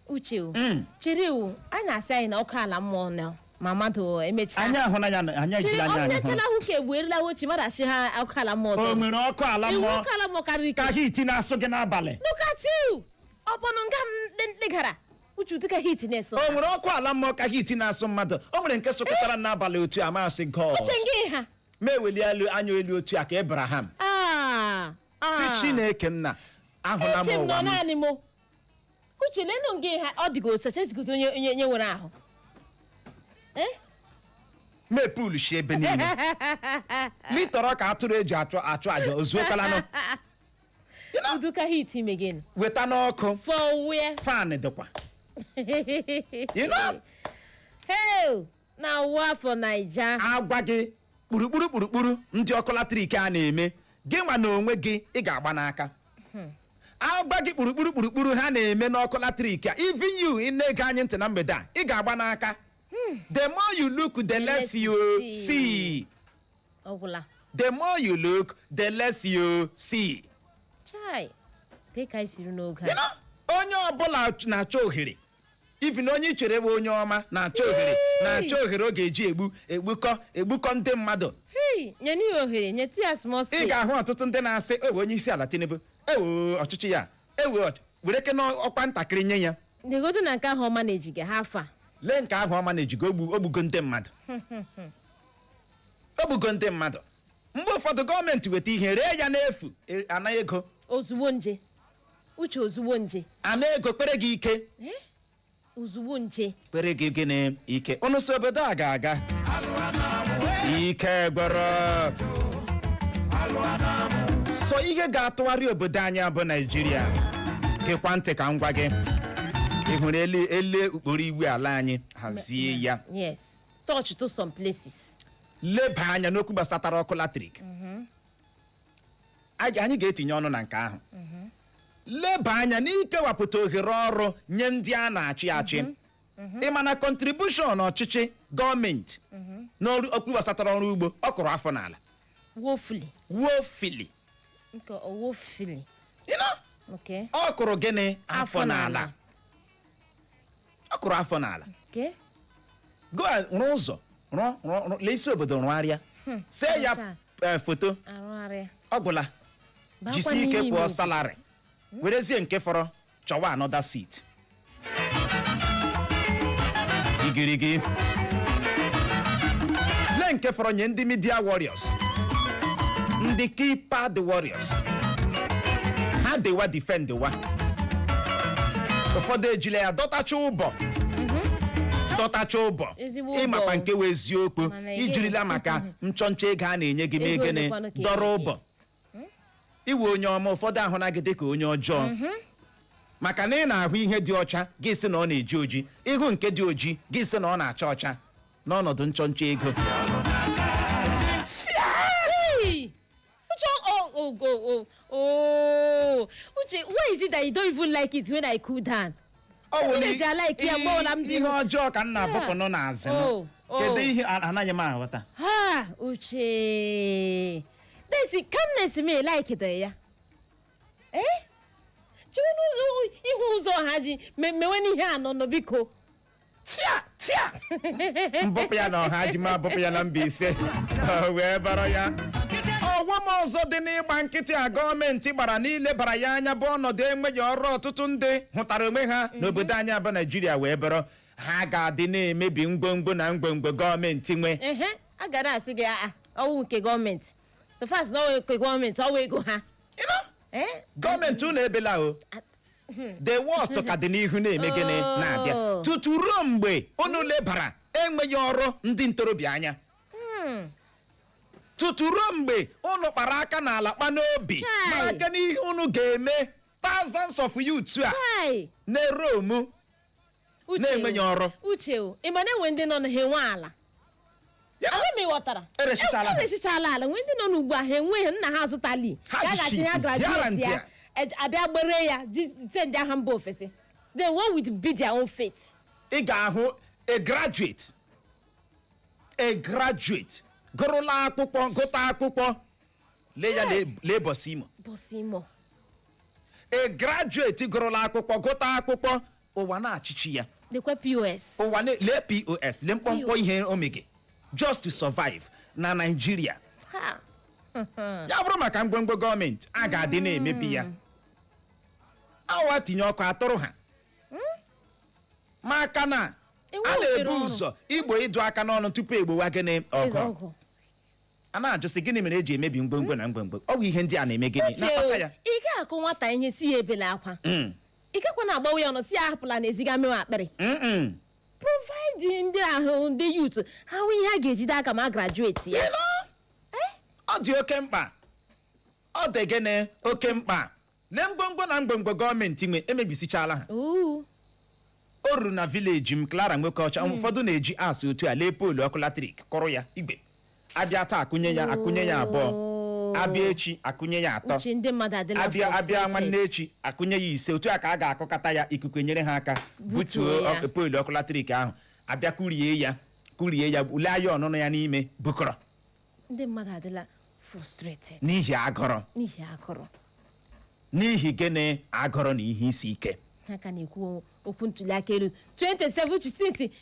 Uche o. Chere o, a na-asị anyị na ọkụ ala mmụọ na ma mmadụ emechaa. Anyị ahụnanya, anyị Chere, ejila anya anyị hụ. ọmechala hụ ka egbu erila ochi mmadụ asị ha ọkụ ala mmụọ O ọzọ. nwere ọkụ ala Iwu mmụọ ọkụ ala mmụọ karịrị ka heat na-asụ gị n'abalị. Look at you, ọbọnụ nga m ndị gara uche ụdịka heat na-eso. O nwere ọkụ ala mmụọ ka heat na-asụ mmadụ? O nwere nke sụkọtara n'abalị otu a, masị God. Uche, ngị ha. Ma eweli elu anya elu otu a ka Abraham Ah, ah. si, "Chineke m na ahụla m Eche m ụwa nọ m." naanị m. Uche, lenụ ngị ha, ọ dịgo osacha ezigozi onye nwere ahụ, eh. Mepul shi ebe niile litọrọ ka atụrụ eji achụ aja ozuokwalanụ. Ụdịka heat ime gịnị? Weta n'ọkụ. For where? Fan dịkwa you know? Hey, na ụwa afọ Naija. Agwa gị kpurukpuru kpurukpuru ndị ọkụ latrik a na-eme gị nwa na onwe gị, ị ga-agba n'aka. Agwa gị kpurukpuru kpurukpuru ha na-eme n'ọkụ latrik a, even you ị na-ege anyị ntị na mgbede a, ị ga-agba n'aka. The more you look, the less you see. Ọ gwụla. The more you look, the less you see. Chai, dị ka anyị siri n'oge You a. know, onye ọbụla na-achọ ohere. Even onye i chere bụ onye ọma na-achọ ohere, na-achọ ohere ọ ga-eji egbu egbukọ egbukọ ndị mmadụ. Hey, nye ya ohere, nyetụ ya small Ị space. ga-ahụ ọtụtụ ndị na-asị, "Ewe onye isi ala Tinubu, ewe ọchịchị ya, ewe were kene ọkwa ntakịrị nye ya." Negodu na nke ahụ ọma na-ejiga ha afọ a. Lee nke ahụ ọma na-ejigo ogbu ogbugo ndị mmadụ, ogbugo ndị mmadụ. Mgbe ụfọdụ gọọmenti weta ihe ree ya n'efu, anaghị ego. Ozugbo nje, Uche, ozugbo nje. Ana ego kpere gị ike. Eh? Ozugbo nje. Kpere gị gịnị? Ike. Unu si obodo a ga-aga ike gwọrọ. So ihe ga-atụgharị obodo anyị abụ Naijiria, gekwa ntị ka m gwa gị. Ị hụrụ elu ele ụkpụrụ iwu ala anyị, hazie ya. Yes, touch to some places. Leba anya n'okwu gbasatara ọkụ latrik. Anyị ga-etinye ọnụ na nke ahụ. Leba anya n'ikewapụta ohere ọrụ nye ndị a na-achị achị. Ị ma na contribution ọchịchị gọọmenti n'ọrụ okwu gbasatara ọrụ ugbo, ọ kụrụ afọ n'ala. Woefully. Woefully. Nke woefully. You know? Okay. Ọ kụrụ gịnị? Afọ Afọ n'ala. n'ala. Ọ kụrụ afọ n'ala. Okay. Go and rụọ ụzọ, rụọ rụọ rụọ, lee isi obodo rụgharịa, see ya. Acha. Foto. Arụgharịa. Ọ gwụla. Bakwa Jisie ike n'ime kwụọ obodo. Salary, werezie nke fọrọ chọwa another seat. Igirigi, lee nke fọrọ nye ndị media warriors, ndị keypad warriors. Ha dịwa defend wa, ụfọdụ ejila ya dọtacha ụbọ, dọtacha ụbọ. Ezigbo Ịmakwa ụbọ. nke wee eziokwu. Mana ị Ijirila maka nchọnchọ ego a na-enye gị mee Ego gịnị? olekwanụ ka ị Dọrọ ga-enye? ụbọ. Iwe onye ọma, ụfọdụ ahụna gị dịka onye ọjọọ, maka na ị na-ahụ ihe dị ọcha, gị sị na ọ na-eji oji, ịhụ nke dị oji, gị sị na ọ na-acha ọcha n'ọnọdụ nchọnchọ ego. Hey! Uche, oh. Uche, why is it that you don't even like it when I cool down? Ọ wụ na Ị na-eji a-like ya mgbe ọbụla m dị ihe ọjọọ ka m na-abụpụ nọ n'azụ m. Oh. Kedu ihe anaghị m aghọta? Ha, Uche. This calmness me like the ya. Eh? Chewe n'ụzọ ihu ụzọ ha ji mewe n'ihe anọ nọ, biko. Tia tia, mbụpụ ya na ọha ji m abụpụ ya na Mbaise. O wee bara ya. Ọghọm ọzọ dị n'ịgba nkịtị a gọọmenti gbara n'ilebara ya anya bụ ọnọdụ enweghị ọrụ ọtụtụ ndị hụtara onwe ha n'obodo anyị abụ Naijiria, wee bụrụ ha ga-adị na-emebi ngwongwo na ngwongwo gọọmenti nwe. Ehe, a gara asị gị a ọwụ nke gọọmenti. So fast na ọwụ nke gọọmenti, ọwụ ego ha. You know? Eh? Gọọmenti unu ebela o. The worst ka dị n'ihu na-eme gịnị? Oh. Na-abịa. Tutu ruo mgbe unu lebara enweghị ọrụ ndị ntorobịa anya, tutu ruo mgbe unu kpara aka n'ala kpa n'obi, Chai. mara aka n'ihe unu ga-eme thousands of youths a Chai. na-ere omu. Uche Na-enweghị o. ọrụ. Uche o, ị ma na enwe ndị nọ na ha enwe ala? Ahụ m, ịghọtara? Erechichala ha. Erechichala ala. Nwee ndị nọ n'ugbu a, ha enweghị nna ha azụtali. Ha Ka a ji ga-atinye ha ship, graduate here and ya there. Abịa gbere ya ji send aha mba ofesi. Then what will be their own fate? Ị ga-ahụ a graduate gụrụla akwụkwọ, gụta akwụkwọ, lee ya, lee bọs Imo. Bọs Imo. A graduate gụrụla akwụkwọ, gụta akwụkwọ, ụwa na-achịchi ya. Lekwa POS. Ụwa lee POS, lee mkpọmkpọ ihe omege just to survive na Nigeria. Ha. Ya bụrụ maka ngwongwo gọọmenti a ga-adị na-emebi ya, awa tinye ọkụ atụrụ ha, maka na Enwe a ohere na-ebu ọrụ. ụzọ igbo ịdụ aka n'ọnụ tupu egbowa gịnị? Ọgụ. Ọgụ. A na-ajụsị, gịnị mere eji emebi ngwongwo na ngwongwo? Ọ bụ ihe ndị a na-eme gịnị Uche o, na-akpata ya. Ị ga-akụ nwata ihe si ya ebela akwa, ị gakwa na-agbawa ya ọnụ si ya ahapụla na eziga mewe akpịrị. Provide ndị ahụ, ndị youth ha hụ ihe a ga-ejide aka ma graduate ya. Ọ dị oke mkpa. Ọ dị gịnị? Oke mkpa. Lee ngwongwo na ngwongwo gọọmenti nwe, emebisichala ha. Oo. O ruru na village m, Clara nwoke ọcha, ụfọdụ na-eji asụ otu a, lee pole ọkụ latrik kụrụ ya igwe. Abịa taa, akụnye ya, akụnye ya abụọ. Abịa echi, akụnye ya atọ. Uche, ndị mmadụ adịla Abịa frustrated. nwanne echi, akụnye ya ise. Otu a ka a ga-akụkọta ya, ikuku enyere ha aka butuo Butuo ya. Pole ọkụ latrik ahụ, abịa kurie ya, kurie ya, ule anya ọnụnụ ya n'ime bukọrọ. Ndị mmadụ adịla frustrated. N'ihi agụrụ. N'ihi agụrụ. N'ihi gịnị? Agụrụ na ihe isi ike. Ha ka na-ekwu okwu ntuli aka elu 2027. Uche,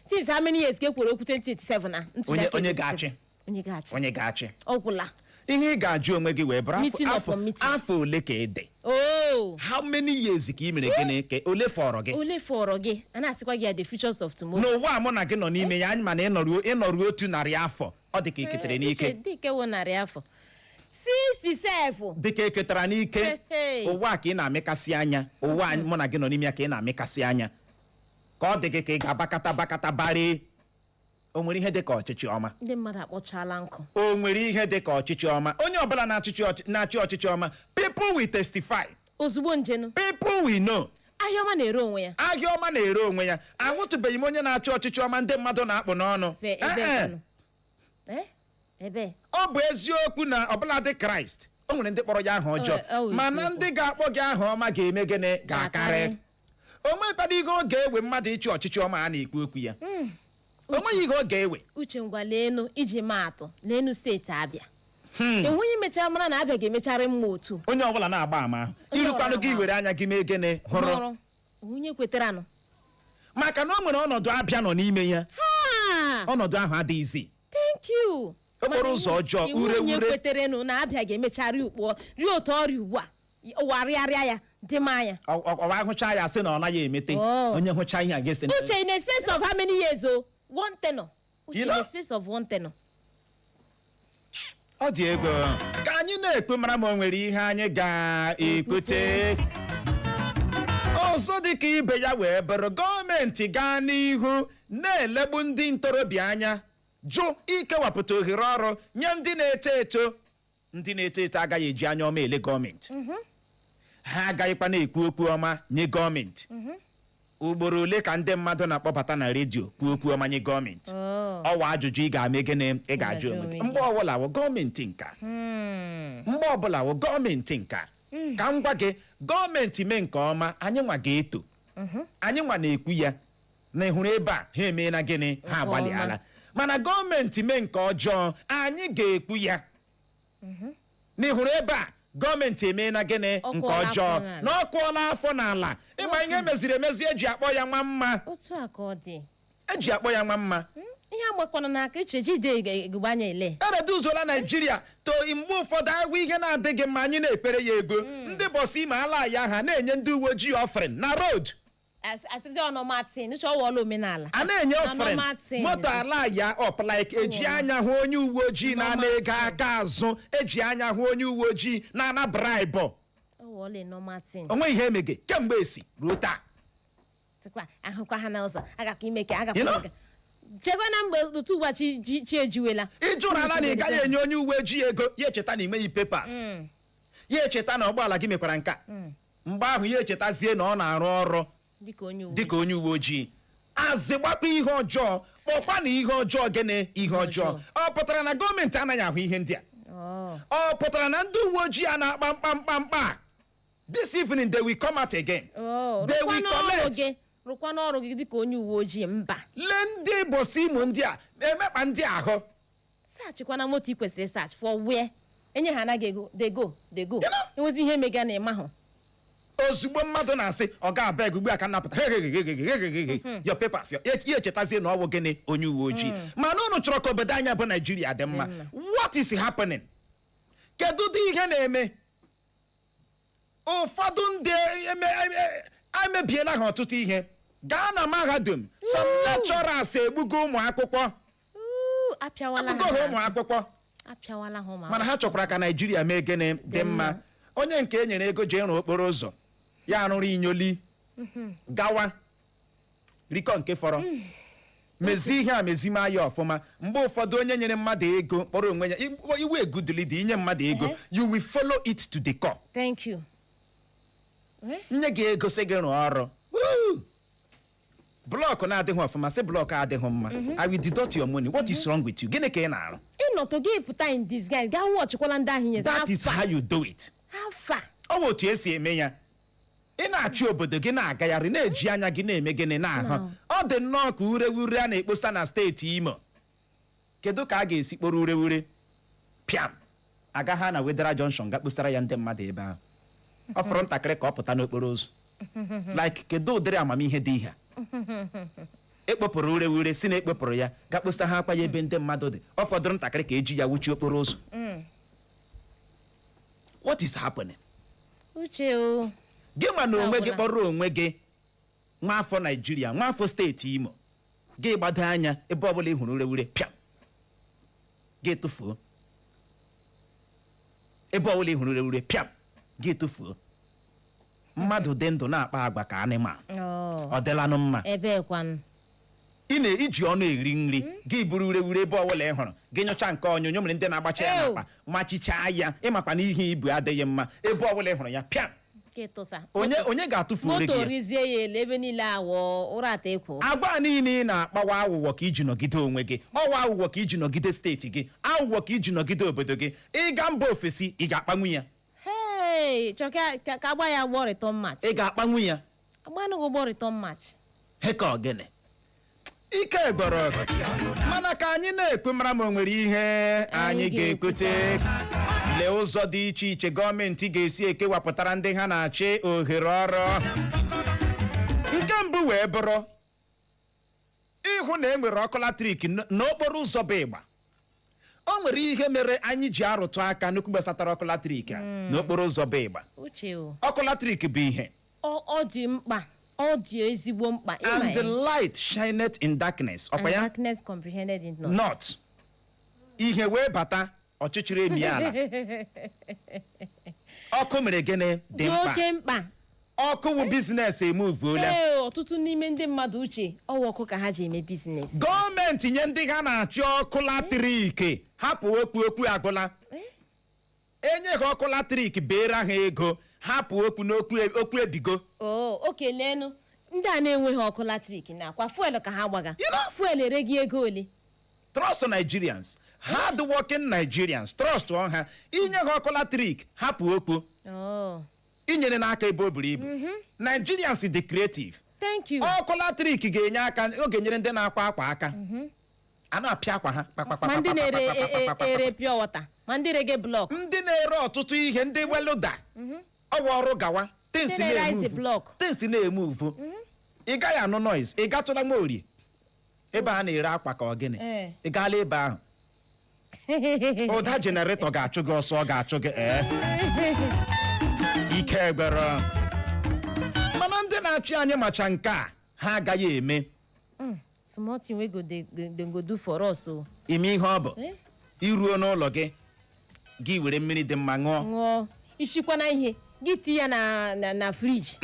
since how many years ka e kwuru okwu 2027 na ntuli aka Onye elu 2027? ga-achị? Onye ga-achị? Onye ga-achị? Ọ gwụla. Ihe ị ga-ajụ onwe gị wee bụrụ afọ Meeting afọ upon meeting. Afọ ole ka ị dị? Oh. How many years ka ị mere gịnị? Ka ole fọrọ gị? Ole fọrọ gị? A na-asịkwa gị ya, the futures of tomorrow. N'ụwa a mụ na gị nọ n'ime ya, anyị ma na ịnọruo 100 afọ, ọ dị ka eketere n'ike. Uche, dike wụ 100 afọ, 60 sef. Dị ka eketara n'ike. Hey. Ụwa a ka ị na-amịkasị anya, ụwa anyị mụ na gị nọ n'ime ya ka ị na-amịkasị anya, ka ọ dị gị ka ị ga-abakata bakata barị. O nwere ihe dị ka ọchịchị ọma? Ndị mmadụ akpọchala nkụ. O nwere ihe dị ka ọchịchị ọma? Onye ọbụla na-achị ọchịchị ọma, people will testify. Ozugbo njenu. People will know. Ahịa ọma na-ere onwe ya. Ahịa ọma na-ere onwe ya. Ahụtụbeghị m onye na-achị ọchịchị ọma ndị mmadụ na-akpụ n'ọnụ. Fe ebe Eh, eh. kwanụ? Eh? Ebe. Ọ bụ eziokwu na ọbụladị Kraịst, o nwere ndị kpọrọ ya aha ọjọọ. Ọ bụ Mana eziokwu. ndị ga-akpọ gị aha ọma ga-eme gịnị? Ga-akarị. Ga-akarị. O nwekwara ihe ọ ga-ewe mmadụ ịchị ọchịchị ọma a na-ekwu okwu ya. O nweghị ihe ọ ga-ewe. Uche, ngwa, leenu, iji maa atụ, leenu steeti Abịa. Enweghị mechara mara na Abịa ga-emecharị mma otu. Onye ọbụla na-agba ama ahụ. Onye Irukwanụ ọbụla gị na-agba. were anya gị mee gịnị? Hụrụ. Hụrụ. Onye kweteranụ? Maka na o nwere ọnọdụ Abịa nọ n'ime ya. Ha. Ọnọdụ ahụ adịghịzi. Thank you. Okporo Mana ụzọ ọjọọ, iwu ure onye ure. kweterenụ na Abịa ga-emecharị ukpo rie otu ọrịa ugbu a, ụwa rịarịa ya dị m anya. Ọwa ahụcha ya sị na ọ naghị emete. Oh. Onye hụcha ihe a ga-esi Uche, in a space of how many years o? One tenor, Uche. You In know? a space of one tenor. Ọ dị ego ka anyị na-ekwu, mara ma o nwere ihe anyị ga-ekwute ọzọ. Dị ka ibe ya wee bụrụ, gọọmenti gaa n'ihu na-elegbu ndị ntorobịa anya, jụ ikewapụta ohere ọrụ nye ndị na-eto eto. Ndị na-eto eto agaghị eji anya ọma ele gọọmenti. Ha agaghịkwa na-ekwu okwu ọma nye gọọmenti. Ugboro ole ka ndị mmadụ na-akpọbata na redio kwuo okwu ọma nye gọọmenti? Oh. Ọwa ajụjụ ị ga-ame gịnị? Ị ga-ajụ Ga-ajụ onwe gị. onwe gị. Mgbe ọbụla wụ gọọmenti nka, mgbe ọbụla wụ gọọmenti nka, ka m gwa gị, gọọmenti mee nke ọma, anyị nwa ga-eto. Anyị nwa na-ekwu ya na ị hụrụ ebe a ha emeela gịnị? Ha Nke ọma. agbalịala. Mana gọọmenti mee nke ọjọọ, anyị ga-ekwu ya na ị hụrụ ebe a gọọmenti emeela gịnị? Ọ Nke kụọla ọjọọ. afọ n'ala. Na ọ kụọla afọ n'ala. Ịma ihe meziri emezi eji akpọ ya nwa mma. Otu a ka ọ dị. Eji akpọ ya nwa mma. Ihe agbakwana n'aka, Uche, jide egbe anya ele. Ereduzuola Naijiria to. Mgbe ụfọdụ agwa ihe na-adịghị mma, anyị na-ekpere ya ego. Ndị bọsị ime ala ya, ha na-enye ndị uwe ojii offering na road. Asịzi ọnọmatin, Uche, ọ wụọla omenala. A na-enye offering. Ọnọmatin. Moto ala ya up like eji anya hụ onye uwe ojii na-ana ego aka azụ, eji anya hụ onye uwe ojii na-ana bribe. Ọ wụọla normal thing. Onwe ihe emege kemgbe esi ruo taa. Tịkwa ahụkwa ha n'ụzọ, agakwa ime ka agakwa You know? ime ka chekwa na mgbe otu ugbu a chi chi ejiwela. Ịjụrụ ala na ị gaghị enye onye uwe ojii ego, ya echeta na ị nweghị papers, ya echeta na ụgbọala gị mekwara nka mgbe ahụ, ya echetazie na ọ na-arụ ọrụ dịka onye uwe dịka onye uwe ojii. Azịgbakwa ihe ọjọọ, kpọkwa na ihe ọjọọ. Gịnị ihe ọjọọ? Ọ pụtara na gọọmenti anaghị ahụ ihe ndị a? Ọ pụtara na ndị uwe ojii a na-akpa mkpamkpa mkpa? This evening they will come out again. They will Rụkwa n'ọrụ collect. gị, rụkwa n'ọrụ gị dịka onye uwe ojii. Mba. Lee ndị bosi Imo, ndị a emekpa ndị ahụ. Sachịkwana moto ị kwesịrị search for where enye ha anaghị ego, they go, they go. You know? Enwezi ihe mega na ịmahụ. Ozugbo mmadụ na-asị ọ ga-abịa ugbu a ka nnapụta your papers, ya echetazie na ọ bụ gịnị, onye uwe ojii. Mana unu chọrọ ka obodo anya bụ Naijiria dị mma. What is happening? Kedu ụdị ihe na-eme? Ụfọdụ ndị emebiela ha ọtụtụ ihe. Gaa na mahadum, some lecturers egbugo ụmụ akwụkwọ. Uu, apịawala egbugo ha ụmụ ha azụ. akwụkwọ. Apịawala ha ụmụ. Mana ha chọkwara ka Naijiria mee gịnị? Dị mma. Onye nke e nyere ego ji ịrụ okporo ụzọ ya arụrụ inyoli gawa rikọ nke fọrọ mezi ihe a, mezima ya ọfụma. Mgbe ụfọdụ, onye nyere mmadụ ego kpọrọ onwe ya iwe egudili inye mmadụ ego, you will follow it to the core. Thank you. Eh? Nye gị ego sị gị rụọ ọrụ. Woo! Block na-adịghị ọfụma, sị block adịghị mma, I will deduct your money. What is wrong with you? Gịnị ka ị na-arụ? Ịnọtụ gị pụta in disguise gaa wọchịkwala ndị ahụ nyezi. That is how you do it. Afa. Ọ bụ otu esi eme ya. Ị na-achị obodo gị, na-agagharị, na-eji anya gị na-eme gịnị? Na-ahụ. Ọ dị nnọọ ka ureure a na-ekposa na steeti Imo. Kedu ka a ga-esi kporo ureure pịam aga ha na Wedara Junction ga kposara ya ndị mmadụ ebe ahụ? Ọ fọrọ ntakịrị ka ọ pụta n'okporo ụzọ. Like, kedu ụdịrị amamihe dị ihe a? Ekpopụrụ ureure si na ekpopụrụ ya ga kposa ha akwa ya ebe ndị mmadụ dị. Ọ fọdụrụ ntakịrị ka eji ya wuchie okporo ụzọ. What is happening? Uche o. Gị ma na onwe gị Agwụla. kpọrọ onwe gị nwaafọ Naijiria, nwaafọ steeti Imo, gị gbado anya ebe ọbụla ị hụrụ ureure pịam, gị tụfuo. Ebe ọbụla ị hụrụ ureure pịam, gị tụfuo. Mmadụ dị ndụ na-akpa agwa ka anịma. Ọ dịlanụ mma? Ebee kwanụ? Ị na-eji ọnụ eri nri gị, buru ureure ebe ọbụla ị hụrụ gị nyụcha nke onyonyo mere ndị na-agbacha ya Ew. n'akpa machichaa ya. Ịmakwa na ihe ibu adịghị mma. Ebe ọbụla ị hụrụ ya, pịam. Ka ịtụsa. Onye onye ga-atụfu ure Moto gị ya? rizie ya elu ebe niile, awọ ụra ata ekwo. Agwa a niile ị na-akpawa, aghụghọ ka iji nọgide onwe gị. Ọwa aghụghọ ka iji nọgide steeti gị, aghụghọ ka iji nọgide obodo gị. Ịga mba ofesi, ị ga-akpanwu ya? Hey, chọ ka agba ya agbọ return match. Ị ga-akpanwu ya? Agbanụghị ụgbọ return match. Heka ogene ike gbọrọ. Mana ka anyị na-ekwu, mara ma o nwere ihe anyị ga-ekwute. Lee ụzọ dị iche iche gọọmenti ga-esi ekewapụtara ndị ha na-achị ohere ọrụ. Nke mbụ wee bụrụ ịhụ na e nwere ọkụ latrik n'okporo ụzọ bụ ịgba. O nwere ihe mere anyị ji arụtụ aka n'okwu gbasatara ọkụ latrik a n'okporo ụzọ bụ ịgba. Uche o. Ọkụ latrik bụ ihe. Ọ dị mkpa, ọ dị ezigbo mkpa ịma. And the Ya. light shineth in darkness, ọkwa And ya? darkness comprehended it not. Not ihe wee bata, ọchịchịrị emi ala. Ọkụ mere gịnị? Dị dị mkpa. Oke mkpa. Ọkụ wụ business emuvuola. Ee, ọtụtụ n'ime ndị mmadụ, Uche, ọwa ọkụ ka ha ji eme business. Gọọmenti nye ndị ha na-achị ọkụ latrik. Hapụ okwu, okwu agụla. Enye ha ọkụ latrik, beere ha ego, hapụ okwu n'okwu, okwu ebigo. O oke leenụ ndị a na-enweghị ọkụ latrik na-akwa fuel ka ha gbaga. You know? Fuel ere gị ego ole? Trust Nigerians, hard working Nigerians, trust on ha. Inye ha ọkụ latrik, hapụ okwu. Inyere n'aka ebe o buru ibu. Nigerians dị creative. Thank you. Ọkụ latrik ga-enye aka, ọ ga-enyere ndị na-akwa akwa aka a na-apịa akwa ha kpakpakpa. Ma ndị na-ere ere pure water, ma ndị rege block. Ndị na-ere ọtụtụ ihe, ndị welder, ọwa ọrụ gawa. Things Ndị na-ere ice na-emove. block. Things na-emove. Ị gaghị anụ noise. Ị gatụla nwa orie ebe a na-ere akwa ka ọ gịnị? Ee. Ị gaala ebe ahụ, ụda generator ga-achụ gị ọsọ, ọ ga-achụ gị. Ee, ike egbere. Mana ndị na-achị anyị macha nke a, ha agaghị eme. Small thing wey go dey dem go do for us o. Ime ihe ọ bụ. Eh? Iruo n'ụlọ gị, gị were mmiri dị mma ṅụọ. Ṅụọ, ishikwana ihe gị tinye ya na fridge.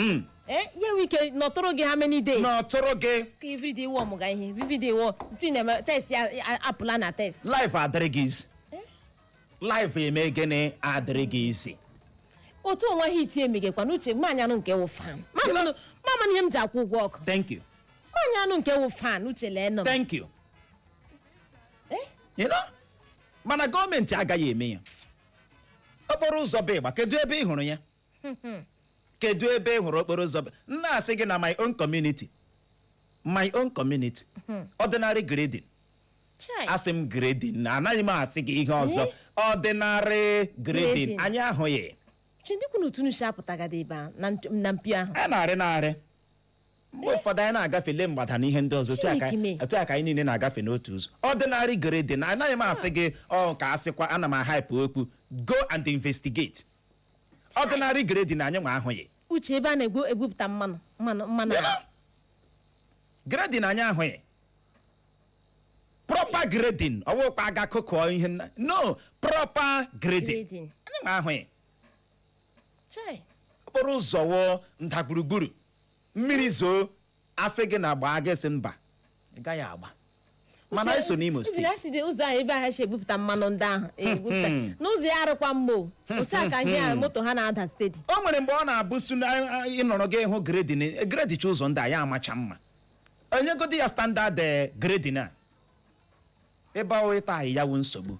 Eh, ya nwee ike nọtụrụ gị how many days? N'ọtụrụ gị. Ka everyday warm ga ihe, everyday warm tinye na test ya apụla na test. Life adịrị gị isi. Life eme gịnị? Adịrị gị isi. Otu onwe heat emegekwana, Uche, mmanya nụ nke wụ fan mama na ihe m ji akwụ ụgwọ ọkụ. Thank you. Nwaanyị anụ nke wụ fan, Uche, lee nọ m. Thank you. Eh? Mana gọọmenti agaghị eme ya. Okporo ụzọ bụ ịgba, kedu ebe ị hụrụ ya? Kedu ebe ị hụrụ okporo ụzọ bụ? M na-asị gị na my own community, my own community, ordinary grading. Chai. Asị m grading na anaghị m asị gị ihe ọzọ. Ordinary grading. Grading. Anyị ahụghị. Chindikwu na utunu si apụtagada ebe a na mpio ahụ. A na-arị narị mgbe ụfọdụ anyị na-agafe lee mgbada na ihe ndị ọzọ, otu a ka Chineke mee. Otu a ka anyị niile na-agafe n'otu ụzọ, ordinary grading. Anaghị m asị gị ọ ka asịkwa ana m ahype okwu. Go and investigate ordinary grading, anyị nwa ahụghị. Uche, ebe a na-egwu egwupụta mmanụ ala. Grading anyị ahụghị proper grading. Ọwụkwa aga kụkọọ ihe no proper grading. Grading. Anyị nwa ahụghị. Chai. Okporo ụzọ wụ ndagburugburu, mmiri zoo, asị gị na gbaa, gị sị mba, ị gaghị agba. Mana anyị so n'Imo Uche, Steeti. asị dị ụzọ ahụ ebe ahụ si egwupụta mmanụ ndị ahụ egwupụta n'ụzọ ya arụkwa mma o. Otu a ka ihe a moto ha na-ada steady. O nwere mgbe ọ na-abụ su na ịnọrọ gị hụ grading, gradicha ụzọ ndị a, ya amacha mma. Onyegodi ya standard grading a, ebe ọ ịta ahị ya wụ nsogbu.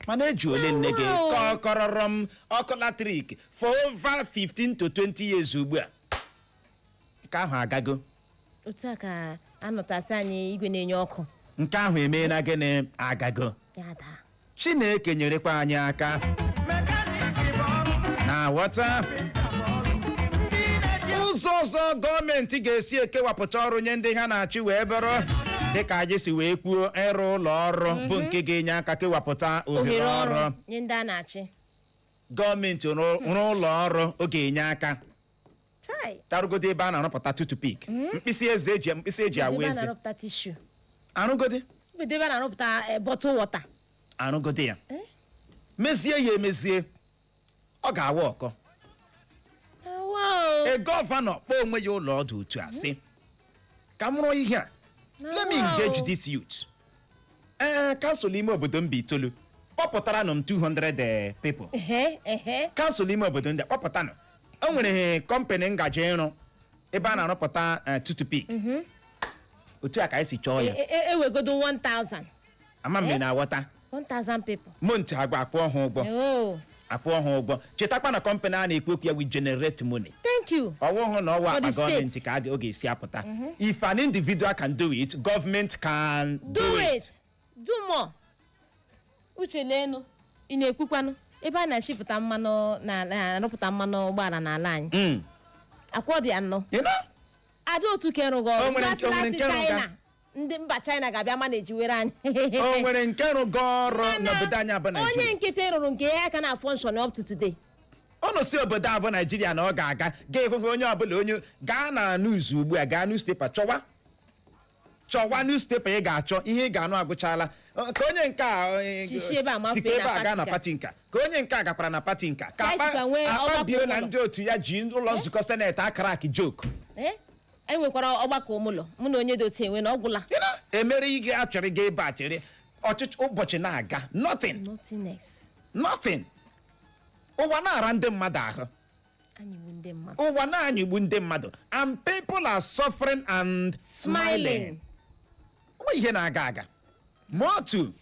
Mana eji ole nne gị kọkọrọrọ m ọkụ latrik for over 15 to 20 years ugbu a, nke ahụ agago. Otu a ka anọtasị anyị igwe na-enye ọkụ. Nke ahụ emeela gịnị? Agago. Ya daa. Chineke nyerekwa anyị aka na ghọta ụzọ ọzọ gọọmenti ga-esi ekewapụta ọrụ nye ndị ha na-achị wee bụrụ dịka anyị si wee kwuo, ịrụ ụlọ ọrụ bụ nke ga-enye aka kewapụta ohere ohere ọrụ ọrụ nye ndị a na-achị. Gọọmenti rụọ ụlọ ọrụ, ọ ga-enye aka. Chai. Tarụgodi ebe a na-arụpụta toothpick, mkpịsị eze eji mkpịsị eji awụ ebe a eze. na-arụpụta tissue. Arụgodi. Ebe a na-arụpụta bottle water. Arụgodi ya, mezie ya, emezie, ọ ga-awa ọkọ. Wow. E governor kpọọ onwe ya ụlọ ọdụ otu a sị ka m rụọ ihe a, let me engage this youth. Ee, council ime obodo mba itoolu, kpọpụtara nụ m 200 people. Ehe ehe. Council ime obodo ndị a, kpọpụtanụ. O nwere company ngaji ịrụ ebe a na-arụpụta toothpick. Otu a ka anyị si chọọ ya. Ewegodo 1000. Ama m na-aghọta. 1000 people. Month agba, akwụọ ha ụgwọ. Oh. Akwụọ ha ụgwọ. Chetakwa na company a na-ekwu okwu ya, we generate money. Thank you. Ọwụ hụ na ọwụ For akpa the state. gọọmenti ka ọ ga-esi apụta. If an individual can do it, government can do, Do it, do more. Uche, leenu, ị na-ekwukwanụ ebe a na-achịpụta mmanụ na-arụpụta mmanụ ụgbọala n'ala anyị. Akwọ dị anọ. You know? Ada otu kerụghị O ọrụ. nwere Ndị o nwere asịrị nke rụga. China, ndị mba China ga-abịa ma na-ejiwere anyị. O nwere nke rụgo ọrụ n'obodo anyị abụ Onye Naijiria? nkịtị rụrụ nke ya ka na function up to today. Ụnụ si obodo abụ Naijiria na ọ ga-aga ga-ehụhụ onye ọbụla. Onye gaa na news ugbu a, gaa newspaper, chọwa chọwa newspaper, ị ga-achọ ihe ị ga-anụ agụchala. Ka onye nke a Si ebe a mafee sikwa ebe na a gaa na pati pati nka, ka onye nke a gakwara na pati nka, ka Si anyị sikwa nwee ọgbakọ Akpabio na ụlọ. ndị otu ya ji ụlọ nzukọ seneti akara joke. Ee, e nwekwara ọgbakọ ụmụlọ mụ na onye dị otu enwe na ọgwụla. You know, emere ị ga-achọrọ ịga ebe a chere ọchịchị ụbọchị na-aga, nothing. Nothing else. Nothing. Ụwa na-ara ndị mmadụ ahụ. Anyị bụ ndị mmadụ. Ụwa na-anyịgbu ndị mmadụ and people are suffering and smiling. Smiling. Onwe ihe na-aga aga ma otu.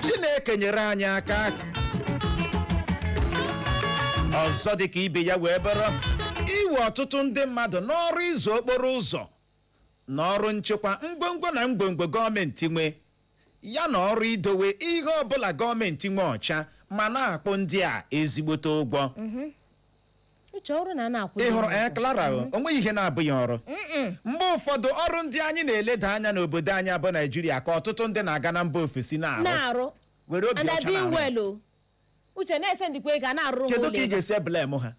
Chineke nyere anyị aka. Ọzọ dị ka ibe ya wee bụrụ iwe ọtụtụ ndị mmadụ n'ọrụ ịzụ okporo ụzọ na ọrụ nchekwa ngwongwo na ngwongwo gọọmenti nwe, ya na ọrụ idowe ihe ọbụla gọọmenti nwe ọcha, ma na-akpụ ndị a ezigbote ụgwọ. Uche, ọrụ na a na-akwụ Ị hụrụ ndị ee, Clara, o nweghị ihe na-abụghị ọrụ. Mgbe ụfọdụ ọrụ ndị anyị na-eleda anya n'obodo anyị abụ Naijiria ka ọtụtụ ndị na-aga na mba ofesi na-arụ. Na-arụ. Were obi And ọcha are doing na-arụ. well o. Uche, na-ese ndịkwa ego a na-arụrụ ha Kedu ụlọ ka ị ebe. ga-esi eblame ha?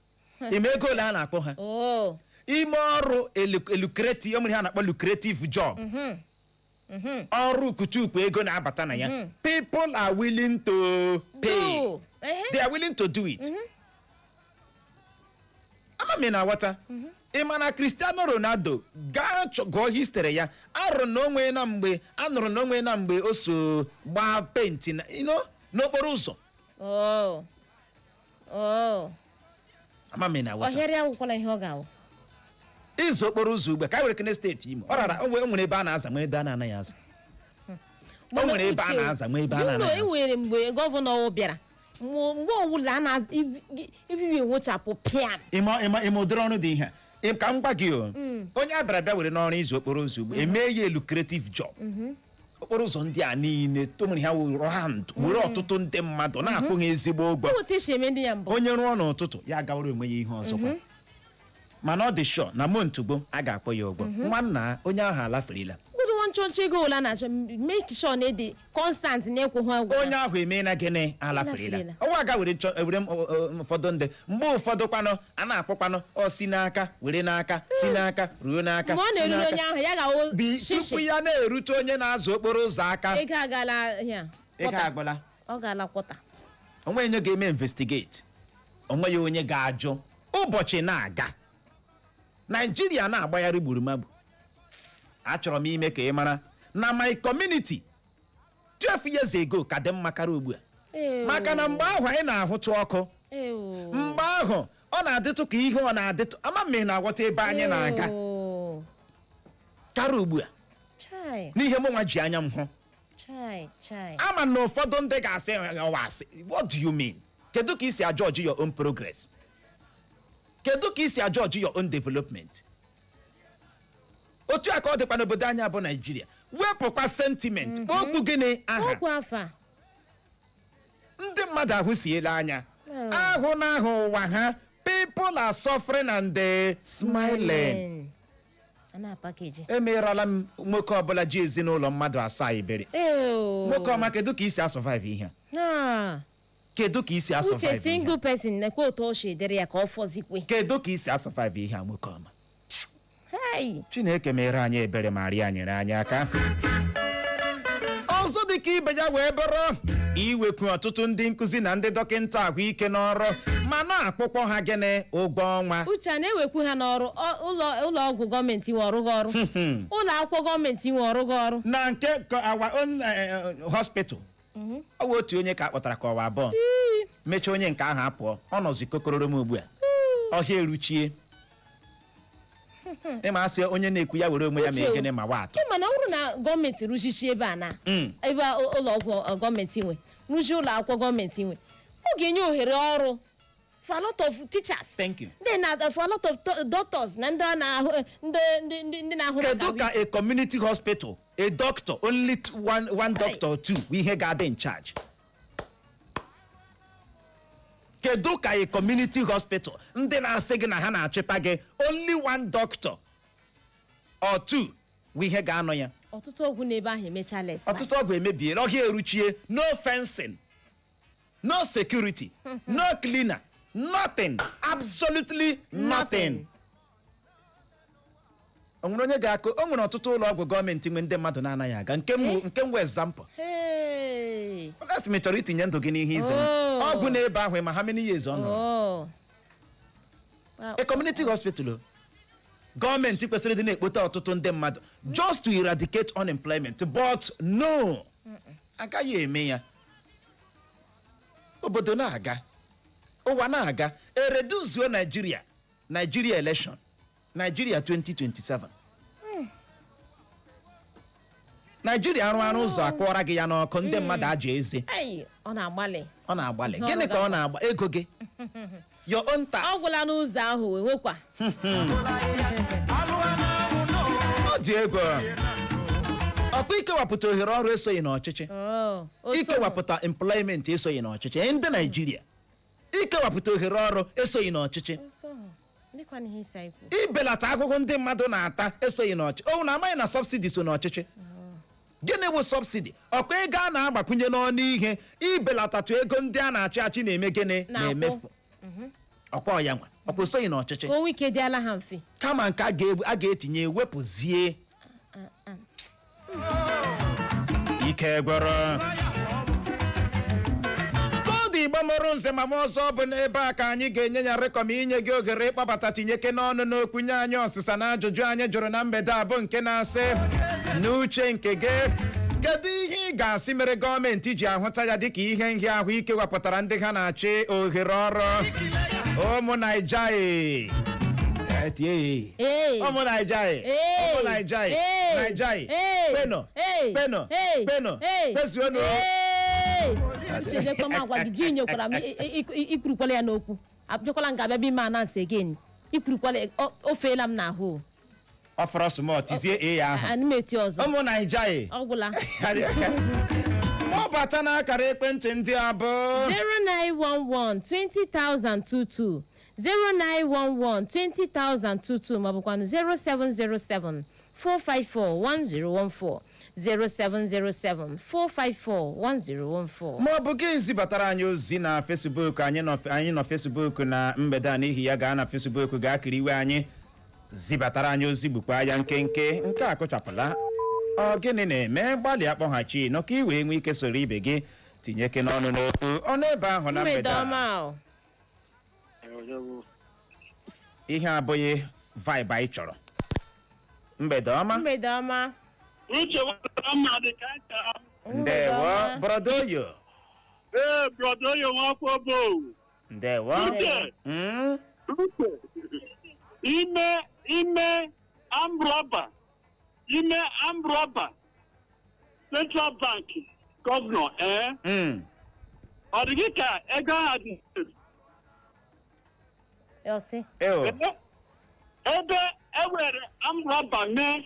Ime ego ole a na-akpọ ha? Oh. Ime ọrụ lucrative, o nwere ihe a na-akpọ lucrative job, ọrụ ukuchukwu ego na-abata na ya, people are willing to pay. Do. Ehe. They are willing to do it. Ama m ị na-aghọta. Ị ma na Cristiano Ronaldo, gaa gụọ history ya, arụ na onwe na mgbe anụrụ na onwe na mgbe o so gbaa paint na n'okporo ụzọ. Oh. Oh. Ama m ị na-aghọta. Ọhịarịa awụkwala ihe ọ ga-awụ. Ịzụ okporo ụzọ ugbu a, ka were kene steeti Imo, ọ rara o nwere ebe a na-aza, nwee ebe a na-anaghị aza. O nwere ebe a na-aza, nwee ebe a na-anaghị aza. E nwere mgbe gọvanọ bịara, mgbe ọbụla a na-ibibi enwechapụ piam. Ịma ụdịrị ọrụ dị ihe a? Ka m gwa gị o, onye a bịara bịa were n'ọrụ ịzụ okporo ụzọ ugbu emee ya lucrative job. Okporo ụzọ ndị a niile tomere ha wụ round, were ọtụtụ ndị mmadụ na-akwụ ha ezigbo ụgwọ. Otu esi eme ndị ya mbụ. Onye rụọ n'ụtụtụ, ya gawara onwe ya ihe ọzọkwa, mana ọ dị sure na montugbo a ga-akpọ ya ụgwọ. Nwanna, onye ahụ alaferela. Ụdị nwa nchọnchọ ego ole a na-achọ, make sure na ịdị constant na ịkwụ ha ụgwọ. Onye ahụ emeela gịnị? Alaferela. Alaferela. Ọnwa aga were were ụfọdụ ndị, mgbe ụfọdụ kwanụ a na-akpọkwanụ ọ si n'aka were n'aka, si n'aka ruo n'aka, Mgbe ọ si na-eruru n'aka. onye ahụ, ya ga-awụ Bi tupu shishi. ya na-erute onye na-azụ okporo ụzọ aka, Ego agala ya. Ego agwụla. Ọ gaala kwọta. Onwe onye ga-eme investigate, onwe ya onye ga-ajụ. Ụbọchị na-aga, Naijiria na-agbagharị gburugburu. Achọrọ m ime ka ị mara na my community 12 years ago ka dị mma karịa ugbu a, maka na mgbe ahụ anyị na-ahụtụ ọkụ. Mgbe ahụ ọ na-adịtụ ka ihe ọ na-adịtụ ama m ị na-aghọta ebe anyị na-aga karịa ugbu a. Chai. N'ihe mụ nwa ji anya m hụ. Chai chai. Ama na ụfọdụ ndị ga-asị ọwa asị. What do you mean? Kedu ka ị si ajudge your own progress? Kedu ka ị si ajudge your own development? Otu a ka ọ dịkwa n'obodo anyị bụ Naijiria. Wepụkwa sentiment, okwu gịnị aha. Okwu afa. Ndị mmadụ ahụ siela anya ahụ na ahụ ụwa ha. People are suffering and they smiling. A na-apackage. Emerela m nwoke ọbụla ji ezinụlọ mmadụ asaa ebere. Nwoke ọma, kedu ka isi asurvive ihe a? Kedu ka isi Uche, asurvive ihe a? Single person nekwe otu o si dịrị ya ka ọ fọzikwe. Kedu ka isi asurvive ihe a, nwoke ọma? Hai. Chineke mere anyị ebere ma rịa nyere anyị aka. Ọzọ dị ka ibe ya wee bụrụ iwekwu ọtụtụ ndị nkụzi na ndị dọkịta ahụike n'ọrụ, ma na-akpụkpọ ha gịnị? Ụgwọ ọnwa. Uche, a na-ewekwu ha n'ọrụ. Ụlọ ọgwụ gọọmenti nwe ọrụ gị ọrụ, ụlọ akwụkwọ gọọmenti nwe ọrụ gị ọrụ. Na nke our own hospital, ọ bụ otu onye ka a kpọtara ka ọwa abụọ mechaa, onye nke ahụ apụọ. Ọ nọzi kokororo m ugbu a, ọhịa eruchie. Ịma asị onye na-ekwu ya were onwe ya ma Uche o. gịnị ma wa atọ. Ị ma na ọ bụrụ na gọọmenti rụzichi ebe a na ebe a ụlọ ọgwụ gọọmenti nwe, rụzie ụlọ akwụkwọ gọọmenti nwe, ọ ga-enye ohere ọrụ for a lot of teachers. Thank you. Then for a lot of doctors na ndị a na-ahụ, ndị na-ahụ maka Kedu ka a community hospital, a doctor only one doctor or two bụ ihe ga-adị in charge? Kedu ka a community hospital, ndị na-asị gị na ha na-achịta gị, only one doctor or two bụ ihe ga-anọ ya? Ọtụtụ ọgwụ n'ebe ahụ emechala expire. Ọtụtụ ọgwụ emebiela, ọhịa eruchie. No fencing, no security, no cleaner, nothing, absolutely nothing. O nwere onye ga-akụ? O nwere ọtụtụ ụlọ ọgwụ gọọmenti nwe ndị mmadụ na-anaghị aga. Nke m wee example. Hey. Asị m, ị chọrọ itinye ndụ gị n'ihe ize ndụ? Oh. Ọgwụ n'ebe ahụ, ma how many years ọ nọrọ? Oh. A community hospital o. Gọọmenti kwesịrị ịdị na-ekpote ọtụtụ ndị mmadụ just to eradicate unemployment, but no, agaghị eme ya. Obodo na-aga, ụwa na-aga, ereduzuo Naijiria. Naijiria election, Naijiria 2027, Naijiria arụ arụ ụzọ akụọra gị ya n'ọkụ, ndị mmadụ aja eze. Ai, ọ na-agbalị. Ọ na-agbalị. Ihe Gịnị ọrụ ka ọ na-agba ego gị? Your own tax. Ọ gwụla n'ụzọ ahụ wee nwekwa. Ọ dị ego. Ọkwa ikewapụta ohere ọrụ esoghị n'ọchịchị. Oh, otu. Ikewapụta employment esoghị n'ọchịchị. Ndị Naijiria, ikewapụta ohere ọrụ esoghị n'ọchịchị. Otu ahụ. Dịkwa n'ihe isi anyị kwuru. Ibelata ahụhụ ndị mmadụ na-ata esoghị n'ọchịchị. O na amaghị na subsidy so n'ọchịchị. Gịnị bụ subsidy? Ọkwa ego a na-agbakwunye n'ọnụ ihe, ibelatatụ ego ndị a na-achị achị na-eme gịnị? Na-akwụ. Na-emefu. Ọkwa ya nwa, ọkwa osoghị n'ọchịchị. Ka o nwee ike dịala ha mfe. Kama nke a ga-etinye, wepụzie. Ike gwọrọ koodu Igbo mụrụ nze ma m ọzọ bụ n'ebe a ka anyị ga-enye ya rekọm, inye gị ohere ịkpọbata, tinyeke n'ọnụ n'okwu, nye anyị ọsịsa na ajụjụ anyị jụrụ na mgbede a, bụ nke na-asị, n'uche nke gị, kedu ihe ị ga-asị mere gọọmenti ji ahụta ya dịka ihe nhịahụ ikewapụtara ndị ha na-achị ohere ọrụ? Ụmụ Naija e. Tie ya. Ee. Ụmụ Naija. Ee. Ụmụ Naija. Ee. Naija. Ee. Kpeno. Ee. Kpeno. Ee. Kpeno. Ee. Kpezuonu. Ee. Chezekwa m agwa gị, ji nyekwara m ikwurukwala ya n'okwu. Abịakwala nga abịa ime announce again. Ikwurukwala ya, o feela m n'ahụ. Ọ fọrọ small, tizie e ya ahụ. Ana m eti ọzọ. Ụmụ Naija. Ọ gwụla. Kpọbata n'akara ekwentị ndị a bụ 0911 20022, 0911 20022, maọbụkwanụ 0707 454 1014, 0707 454 1014. Ma ọ bụ gị zibatara anyị ozi na Facebook anyị. Nọ, anyị nọ Facebook na mgbede a. N'ihi ya, gaa na Facebook, gaa kiriwe anyị, zibatara anyị ozi, gbukwa ya nkenke. Nke a kụchapụla. Ọ gịnị na-eme? Gbalịa kpọghachi nọ ka ị wee nwee ike soro ibe gị tinyeke n'ọnụ n'okwu ọnụ ebe ahụ na mgbede mgbede a. ọma o. Ihe abụghị vibe anyị chọrọ. Mgbede ọma. Mgbede ọma. Uche mma dị ka nka. Ndewo. Mgbede ọma. Brodoyo. Ee, brother Oyo Nwafọ bụ. Ndewo. Uche, Uche. Ime amrọba. Ime amrọba. Central Bank governor, eh? Ọ dị gị ka ego ahụ dị? Ọsị. Eo. Ebe e were amrọba mee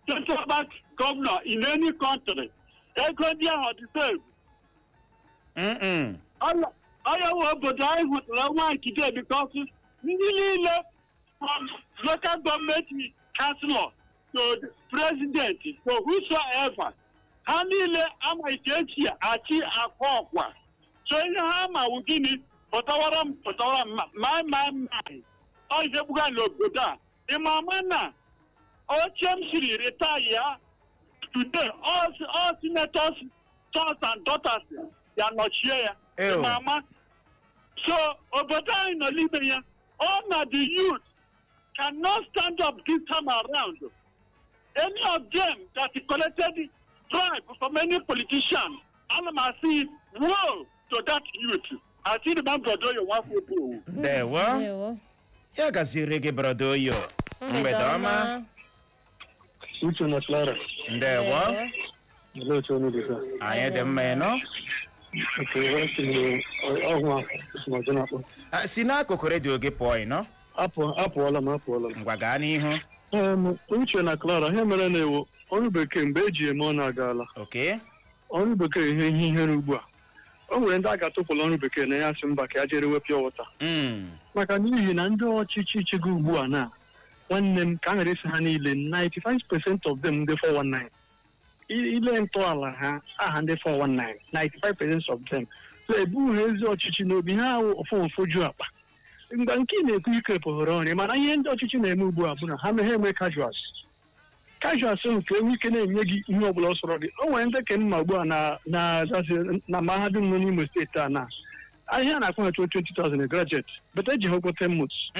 Central Bank governor in any country, ego ndị ahụ dị safe? Mm-mm. Ọya nwe obodo anyị hụtara nwa nkide, because ndị niile from local government councillor to president to whosoever, ha niile amaghị ka esi achị akwa ọkwa. So ihe ha ma wụ gịnị? Pụtawara m, pụtawara m, my, my, my. Ọ ihe gbuga n'obodo a. Ịma ama na oche m siri retire ya today, all senators' sons and daughters ya nọchie ya. Ew. Ịma ama so obodo anyị nọ n'ime ya, all na the youth cannot stand up this time around. Any of them that collected bribe from any politician, ana m asị woe to that youth. Asị remember Odoyo Nwafọ. Ndewo. Ndewo. Ya gaziere gị, brother Oyo. Mgbede ọma. Uche na Clara. Ndewo. Olee otu unu dị taa? Anyị dị mma, ịnụ. Okay, esi m ọhụụ a si na ọjọ na-akpọ. Ah, si n'akụkụ redio gị pụọ, ịnụ. Apụọla m, apụọla m. Ngwa, gaa n'ihu. Uche na Clara, ihe mere na-ewu ọrụ bekee mgbe eji eme ọ na-agaala. Ọrụ bekee ihe ihere ugbu a. O nwere ndị a ga-atụpụla ọrụ bekee na ya sị mba, ka ya jere wepịa wọta. Maka n'ihi na ndị ọchịchị chịgo ugbu a na nwanne m, ka a ghara isi ha niile, 95% of them ndị 419. Ile ntọala ha, aha ndị 419, 95% of them. So ebughị ezi ọchịchị n'obi ha ahụ ụfụ ụfụ ju akpa. Mgbe nke ị na-ekwu ike pụrụ ọrịa, mana ihe ndị ọchịchị na-eme ugbu a bụ na ha meghe eme casuals, casuals nke enwe ike na-enye gị ihe ọbụla ọ sọrọ gị. O nwere ndị ke mma ugbu a na mahadum nọ n'Imo Steeti a na ahịa a na-akwụ ha 20,000 a graduate, but eji ha ụgwọ 10 months.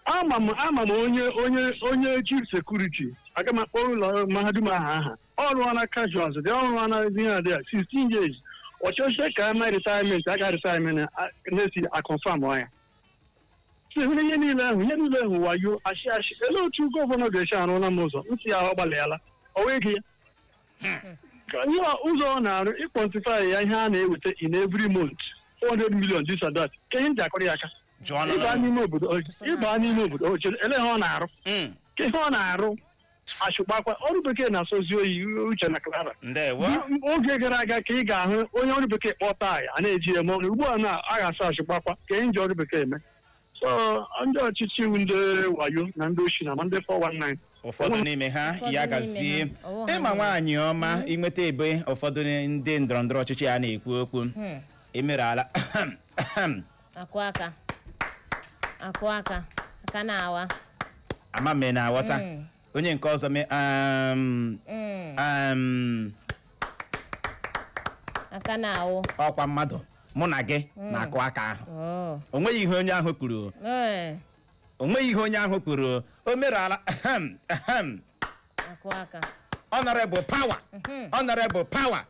Ama m onye chief security, aga m akpọ ụlọ mahadum ahụ aha. Ọ rụọla casuals dị, ọ rụọla ihe a dị a 16 years. Ọchọchị ka ama retirement, aga retirement na-esi a-confirm ya. So hụrụ ihe niile ahụ wayo, ashị ashị. Elee otu governor ga-esi arụla m ụzọ nsị ya? Ọ gbalịala, ọ wee ego ya ka ihe ụzọ ọ na-arụ, ị quantify ya, ihe a na-eweta in every month, 400 million, this and that, ka ihe ndị akọrọ ya aka. Jụọ nụ. Ịba n'ime obodo o chere, ele ihe ọ na-arụ? Ka ihe ọ na-arụ achụkpakwa ọrụ bekee na-asọzi oyi. Uche na Clara. Ndewo. Oge gara aga ka ị ga-ahụ onye ọrụ bekee kpọta ya a na-eji eme ọrụ. Ugbu a na a ga-asọ achụkpakwa ka ihe ndị ọrụ bekee eme. So ndị ọchịchị iwu, ndị wayo na ndị oshi na ma ndị 419. Ụfọdụ n'ime ha. Ụfọdụ Ya n'ime gazie. ha. Ọwụ ha Ịma niile. nwaanyị ọma, inweta ebe ụfọdụ ndị ndọrọ ndọrọ ọchịchị a na-ekwu okwu, emere ala. Akụ aka, akụ aka, aka na-awa. Ama m na-aghọta. Onye nke ọzọ mee Aka na-awụ. Ọkwa mmadụ mụ na gị na-akụ aka ahụ. Oh. O nweghị ihe onye ahụ kwuru. O nweghị ihe onye ahụ kwuru. O mere ala ahem, ahem. Akụ aka. Honorable power, honorable power,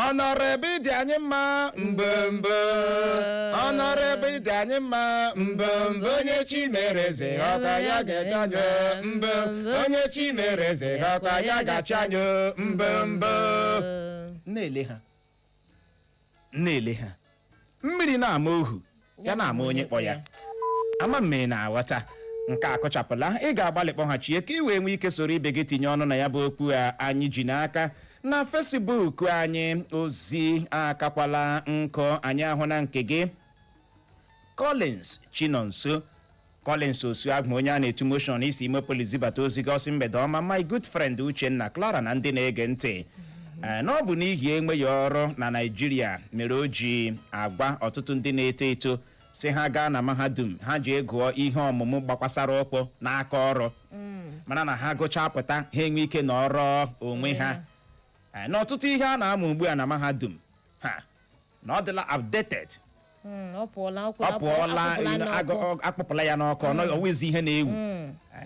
Ọ nọrọ ebe ịdị anyị mma mbọ mbọ, ọ nọrọ ebe ịdị anyị mma mbọ mbọ. Onye chi mere eze, ọkwa ya ga-eje anyị mbọ. Onye chi mere eze, ọkwa ya ga-achị anyị mbọ mbọ. Na-ele ha, na-ele ha, mmiri na-ama ohu ya na-ama onye kpọ ya. Ama mmiri na-aghọta nke a kụchapụla. Ị ga-agbalị kpọghachie ka ị wee nwee ike soro ibe gị tinye ọnụ na ya bụ okwu a anyị ji n'aka na Facebook anyị. Ozi akakwala nkọ. Anyị ahụ na nke gị, Collins Chinonso, Collins Osuagwu, onye a na-etu Motion isi Imopolis zibata ozi gị. Ọsị, mgbede ọma, my good friend Uchenna, Clara na ndị na-ege ntị. Ee, na ọ bụ n'ihi enweghị ọrụ na Naịjirịa mere o ji agwa ọtụtụ ndị na-eto eto si ha gaa na mahadum, ha ji gụọ ihe ọmụmụ gbakwasara ụkwụ n'aka ọrụ, mana na ha gụchaa pụta, ha enwe ike n'ọrụ onwe ha. Ee, na ọtụtụ ihe a na-amụ ugbu a na mahadum ha na ọ dịla outdated. Ọ pụọla. Ọ pụọla. Akpụpụla ya n'ọkụ, ọ ọwụzi ihe na-ewu.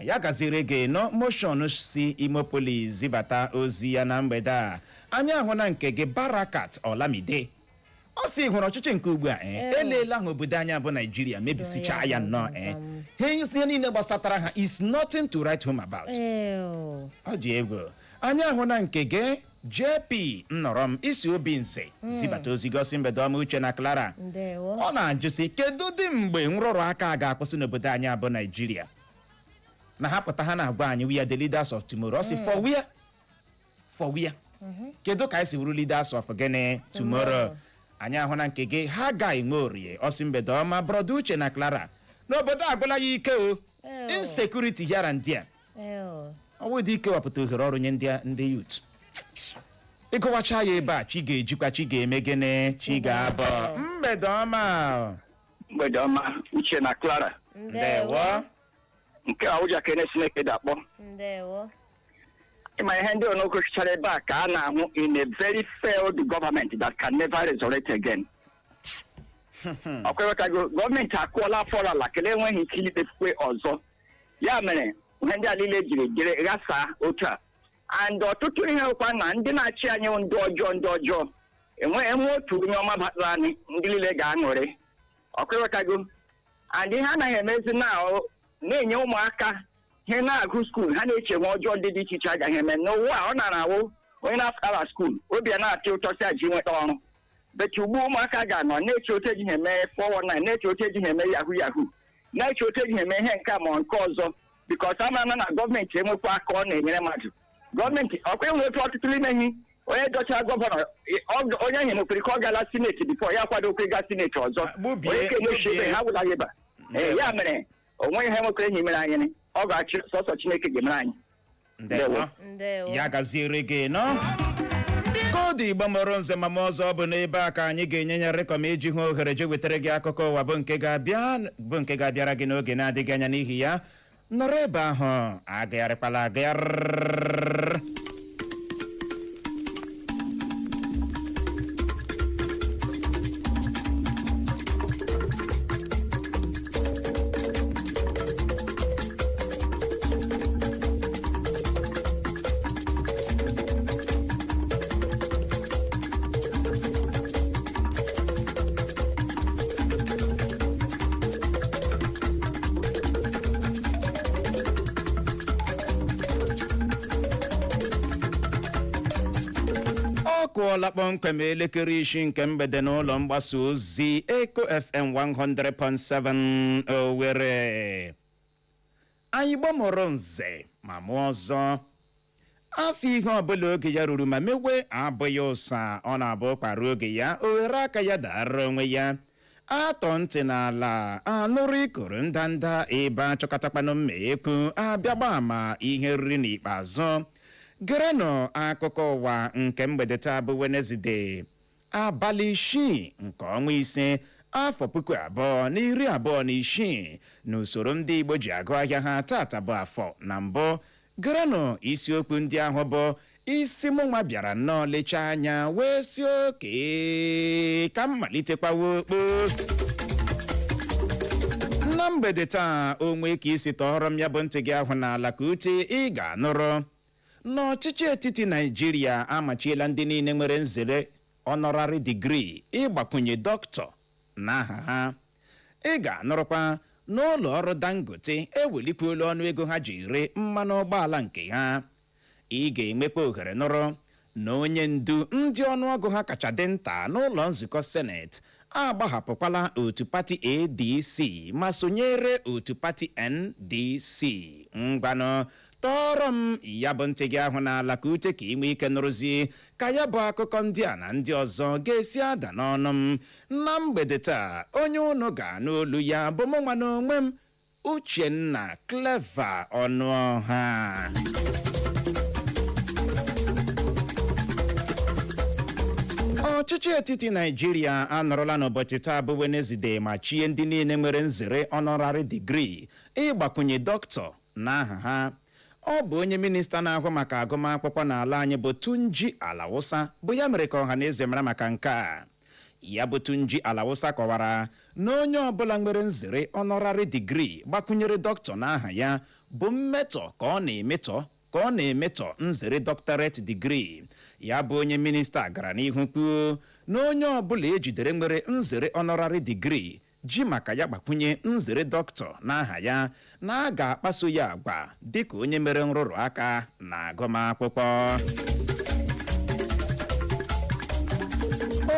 Ya gaziri gị nọ. Motion si Imopolis zibata ozi ya na mgbede a. Anyị ahụ na nke gị, Barakat Olamide, ọ sị hụrụ ọchịchị nke ugbu a, eleela ha obodo anyị bụ Naijiria mebisichaa ya nnọọ. Ha ihe niile gbasatara ha is nothing to write home about. Ọ dị egwu. Anyị ahụ na nke gị, JP nnọrọ m isi obi nze zibata ozi gosi, mgbede ọma, Uche na Clara. Ndewo. Ọ na-ajụsị, kedu dị mgbe nrụrụ aka a ga-akwụsị n'obodo anyị abụ Naijiria, na ha pụta ha na-agwa anyị, "We are the leaders of tomorrow." Ọ sị, for where? For where? Kedu ka anyị si wuru leaders of gịnị tomorrow? Anyị ahụ na nke gị, ha ga-enwe orie. Ọ sị, mgbede ọma, brother Uche na Clara, n'obodo agwụla ya ike o. Insecurity here and there. Ọ bụ dị ikewapụta ohere ọrụ nye ndị youth. Ịgụwacha ya ebe a, chi ga-ejikwa, chi ga-eme gịnị, chi ga-abọ. Mgbede ọma. Mgbede ọma, Uche na Clara. Ndewo. Nke a ụja kene Chineke dakpọ. Ndewo. Ịma ihe ndị onoko chichara ebe a ka a na-ahụ in a very failed government that can never resurrect again. Ọkwewetago gọọmenti akụọla afọ ala kelee, enweghị ike ikpekwe ọzọ. Ya mere ihe ndị a niile jiri jiri ghasaa otu a, and ọtụtụ ihe kwa na ndị na-achị anyị wụ ndị ọjọọ, ndị ọjọọ. Enwe enwe otu onye ọma batara anyị, ndị niile ga-aṅụrị. Ọkwewetago and ihe anaghị emezi na na-enye ụmụaka ihe na-agụ school, ha na-eche nwe ọjọọ ndị dị iche iche agaghị eme n'ụwa a. Ọ nara awụ onye na-apụtara school, obi ya na-atị ụtọ si aji nweta ọrụ betu. Ugbu ụmụaka ga-anọ na-eche otu ejighị eme 419, na-eche otu ejighị eme yahoo yahoo, na-eche otu ejighị eme ihe nke a ma nke ọzọ, because amara na gọọmenti enwekwa aka ọ na-enyere mmadụ. Gọọmenti ọkwa enwere otu ọtụtụ n'ime ihe onye dọchara governor, onye ahụ nwekwere ka ọ gala senate before ya kwadokwa ịga senate ọzọ. Gbubie, onye ka enyechi gbubie. ebe ha gwụla ya ebe a. Ee, ya mere o nweghị ihe nwekwere ihe mere anyị, ọ ga-achị sọsọ Chineke ga-emere anyị. Ndewo. Ndewo. Ya gaziere gị nọ. Koodu Igbo mụrụ nze ma ọzọ bụ n'ebe a ka anyị ga-enye ya rịkọm iji hụ ohere je wetara gị akụkọ ụwa bụ nke ga-abịa, bụ nke ga-abịara gị n'oge na-adịghị anya. N'ihi ya, nọrọ ebe ahụ, agagharịkwala agagharị. Ọ kụọla kpọmkwem elekere 6 nke mgbede n'ụlọ mgbasa ozi Eko FM 100.7 Owerri. Anyị gbamụrụ nze ma mụọ ọzọ. A sị ihe ọbụla oge ya ruru ma mewe abụghị ụsa, ọ na-abụ kpara oge ya, o were aka ya dara onwe ya. Atọ ntị n'ala anụrụ ikoro ndanda ebe achọkọtakwanụ mma ekwu abịagba ama ihe riri. N'ikpeazụ, gerenụ akụkọ ụwa nke mgbede taa bụ Wenezdee, abalị 6 nke ọnwa 5, afọ 2026 n'usoro ndị Igbo ji agụ ahịa ha. Tata bụ afọ. Na mbụ, gerenụ isiokwu ndị ahụ bụ isi mụnwa bịara nnọọ lechaa anya wee si oke ka m malitekwawa okpo na mgbede taa. Onwe ka isi tọọrọ m ya bụ ntị gị ahụ n'ala ka ute ị ga-anụrụ n'ọchịchị etiti Naijiria amachiela ndị niile nwere nzere. honorary degree ịgbakwunye dọkịta n'aha ha. Ị ga-anụrụkwa n'ụlọ ọrụ Dangote ewelikwuola ọnụ ego ha ji ere mmanụ ụgbọala nke ha. Ị ga-enwekwa ohere nụrụ na onye ndu ndị ọnụọgụ ha kacha dị nta n'ụlọ nzukọ Seneti agbahapụkwala otu pati ADC ma sonyere otu pati NDC. Ngwanụ, tọọrọ m ya bụ ntị gị ahụ n'ala ka ute, ka ị nwee ike nụrụzie ka ya bụ akụkọ ndị a na ndị ọzọ ga-esi ada n'ọnụ m na mgbede taa. Onye unu ga-anụ olu ya bụ mụ nwa n'onwe m, Uchenna Clever Ọnụọha. Ọchịchị etiti Naijiria anọrọla n'ụbọchị taa bụ Wenezde ma chie ndị niile nwere nzere honorary degree ịgbakwunye dọkịta n'aha ha. Ọ bụ onye minista na-ahụ maka agụmakwụkwọ n'ala anyị bụ Tunji Alawụsa bụ ya mere ka ọha na eze mara maka nke a. Ya bụ Tunji Alawụsa kọwara na onye ọbụla nwere nzere honorary degree gbakwunyere dọkịta n'aha ya bụ mmetọ ka ọ na-emetọ nzere doctorate degree. Ya bụ onye minista gara n'ihu kwuo na onye ọbụla ejidere nwere nzere honorary degree ji maka ya gbakwunye nzere dọkịta n'aha ya, na a ga-akpaso ya agwa dịka onye mere nrụrụ aka na agụmakwụkwọ.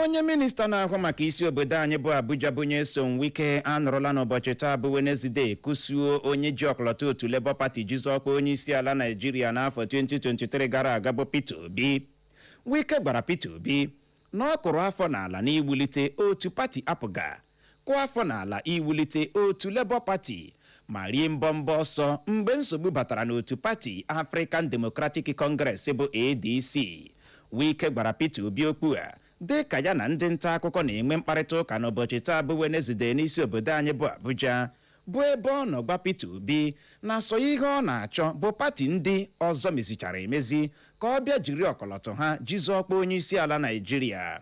Onye minista na-ahụ maka isi obodo anyị bụ Abuja bụ Nyesom Wike anọrọla n'ụbọchị taa bụ Wenezde kụsuo onye ji ọkọlọtọ otu Labour Party jizọkwa onye isi ala Naijiria n'afọ 2023 gara aga bụ Peter Obi. Wike gwara Peter Obi na ọ kụrụ afọ n'ala n'iwulite otu pati APGA, kụọ afọ n'ala iwulite otu Labour Party, ma rie mbọmbọ ọsọ mgbe nsogbu batara n'otu pati African Democratic Congress bụ ADC. Wike gwara Peter Obi okwu a dị ka ya na ndị nta akụkọ na-enwe mkparịta ụka n'ụbọchị taa bụ Wenezde n'isi obodo anyị bụ Abuja, bụ ebe ọ nọ gwa Peter Obi na sọ ihe ọ na-achọ bụ pati ndị ọzọ mezichara emezi ka ọ bịa jiri ọkọlọtọ ha jizọkwa onye isi ala Naijiria.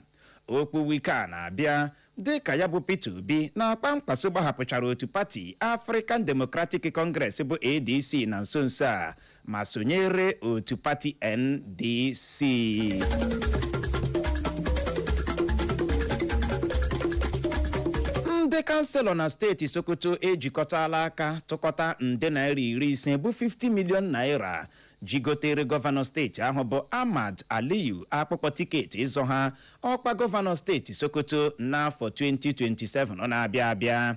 Okwu Wike a na-abịa dị ka ya bụ Peter Obi na-akpa mkpaso gbahapụchara otu pati African Democratic Congress bụ ADC na nso nso a ma sonyere otu pati NDC. Ndị kanselọ na steeti Sokoto ejikọtala aka tụkọta nde naira 50 bụ 50 million naira ji gotere gọvanọ steeti ahụ bụ Ahmad Aliyu akpụkpọ tiketi ịzọ ha ọkwa gọvanọ steeti Sokoto n'afọ 2027 ọ na-abịa abịa.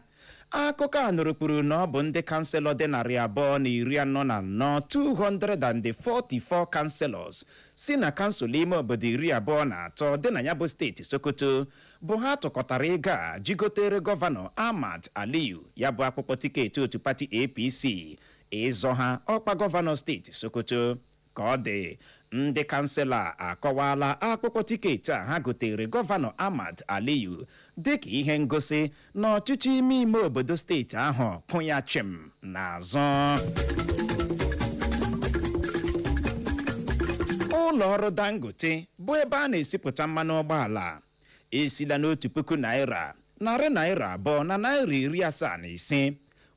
Akụkọ a nụrụ kwuru na ọ bụ ndị kanselọ dị 244, 244 councillors, si na kansụl ime obodo 23 dị na ya bụ steeti Sokoto bụ ha tụkọtara ego a ji gotere gọvanọ Ahmad Aliyu ya bụ akwụkwọ tiketi otu pati APC ịzọ ha ọkwa gọvanọ steeti Sokoto. Ka ọ dị, ndị kanselọ akọwala akwụkwọ tiketi a ha gotere gọvanọ Ahmad Aliyu dịka ihe ngosi na ọchịchị ime ime obodo steeti ahụ kwụ ya chịm n'azụ. Ụlọ ọrụ Dangote bụ ebe a na-esipụta mmanụ ụgbọala esila n'1,275 naira,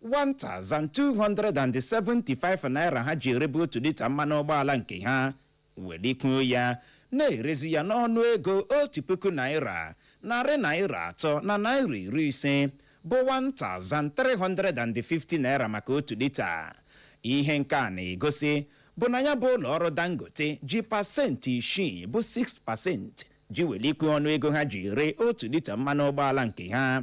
1,275 naira ha ji erebe 1 lita mmanụ ụgbọala nke ha welikwuo ya na-erezi ya n'ọnụ ego ₦1,350 bụ 1,350 naira maka 1 lita. Ihe nke a na-egosi bụ na ya bụ ụlọ ọrụ Dangote ji pasentị 6 bụ 6% ji welikwu ọnụ ego ha ji ere 1 lita mmanụ ụgbọala nke ha.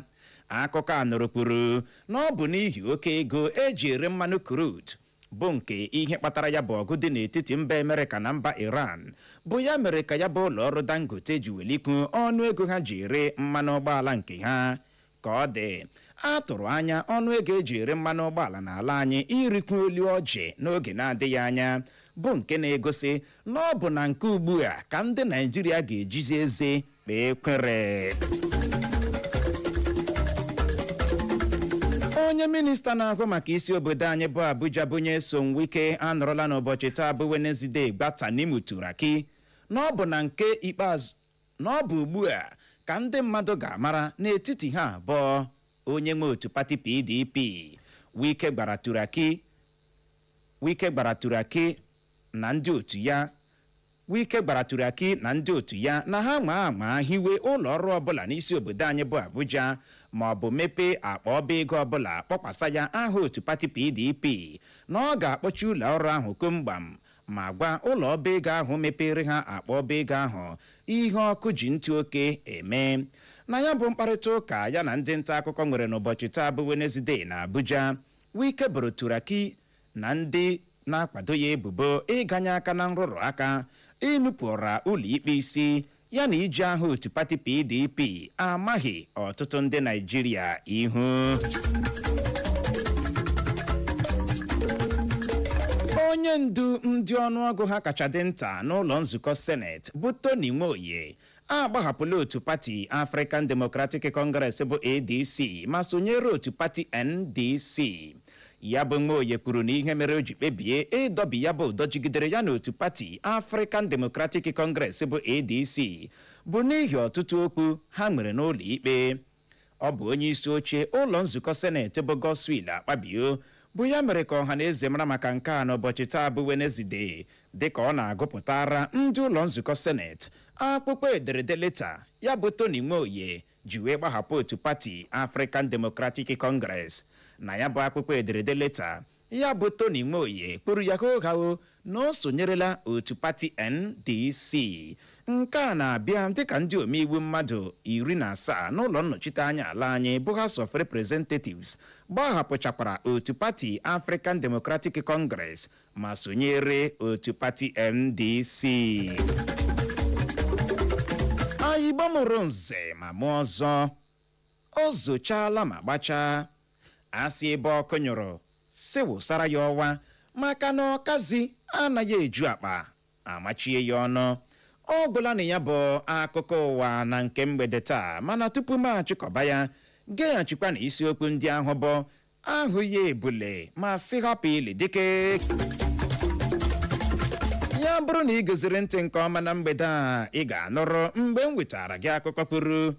Akụkọ a nụrụ kwuru na ọ bụ n'ihi oke ego eji ere mmanụ crude, bụ nke ihe kpatara ya bụ ọgụ dị n'etiti mba Amerịka na mba Iran, bụ ya mere ka ya bụ ụlọ ọrụ Dangote ji welikwu ọnụ ego ha ji ere mmanụ ụgbọala nke ha. Ka ọ dị, a tụrụ anya ọnụ ego eji ere mmanụ ụgbọala n'ala anyị irikwu olu ọjị n'oge na-adịghị anya, bụ nke na-egosi na ọ bụ na nke ugbu a ka ndị Naijiria ga-ejizi eze kpee kwere. Onye minista na-ahụ maka isi obodo anyị bụ Abuja bụ Nyesom Wike anọrọla n'ụbọchị taa bụ Wenezde gwa Tanimu Turaki na ọ bụ na nke ikpeazụ na ọ bụ ugbu a ka ndị mmadụ ga-amara n'etiti ha abụọ onye nwe otu pati PDP. Wike gbara Turaki na ndị otu ya. Wike gbara Turaki na ndị otu ya na ha maa ama hiwe ụlọ ọrụ ọbụla n'isi obodo anyị bụ Abuja, ma ọ bụ mepee akpa ọba ego ọbụla kpọkwasa ya aha otu pati PDP, na ọ ga-akpọchi ụlọ ọrụ ahụ komgbam, ma gwa ụlọ ọba ego ahụ mepere ha akpa ọba ego ahụ ihe ọkụ ji ntụ oke eme. Na ya bụ mkparịta ụka ya na ndị nta akụkọ nwere n'ụbọchị taa bụ Wenezdee na Abuja, Wike boro Turaki na ndị na-akwado ya ebubo ịganye aka na nrụrụ aka, ịnụpụra ụlọikpe isi, ya na iji aha otu pati PDP amaghị ọtụtụ ndị Naijiria ihu. Onye ndu ndị ọnụọgụ ha kacha dị nta n'ụlọ nzukọ Seneti bụ Tony Nwoye agbahapụla otu pati African Democratic Congress bụ ADC ma sonyere otu pati NDC. Ya bụ Nwoye kwuru na ihe mere o ji kpebie ịdọbi ya bụ ụdọ jigidere ya n'otu pati African Democratic Congress bụ ADC bụ n'ihi ọtụtụ okwu ha nwere n'ụlọ ikpe. Ọ bụ onye isi oche ụlọ nzukọ Seneti bụ Godswill Akpabio bụ ya mere ka ọha na eze mara maka nke a n'ụbọchị taa bụ Wenezde, dịka ọ na-agụpụtara ndị ụlọ nzukọ Seneti akwụkwọ ederede leta ya bụ Tony Nwoye ji wee gbahapụ otu pati African Democratic Congress. Na ya bụ akwụkwọ ederede leta, ya bụ Tony Nwoye kpụrụ ya hohao na o sonyerela otu pati NDC. Nke a na-abịa dịka ndị omeiwu mmadụ 17 n'ụlọ nnọchite anya ala anyị bụ House of Representatives gbahapụchakwara otu pati African Democratic Congress ma sonyere otu pati NDC. Ayigbo mụrụ nze ma mụọ ọzọ, o zochaala ma gbachaa. Asị ebe ọkụ nyụrụ si wụsara ya ọwa, maka na ọkazi anaghị eju akpa amachie ya ọnụ. Ọ gwụla na ya bụ akụkọ ụwa na nke mgbede taa, mana tupu m achịkọba ya, geghachikwa na isiokwu ndị ahụ bụ ahụ ya ebule ma sị hapụ ili dike. Ya bụrụ na ị goziri ntị nke ọma na mgbede a, ị ga-anụrụ mgbe m wetara gị akụkọ kwuru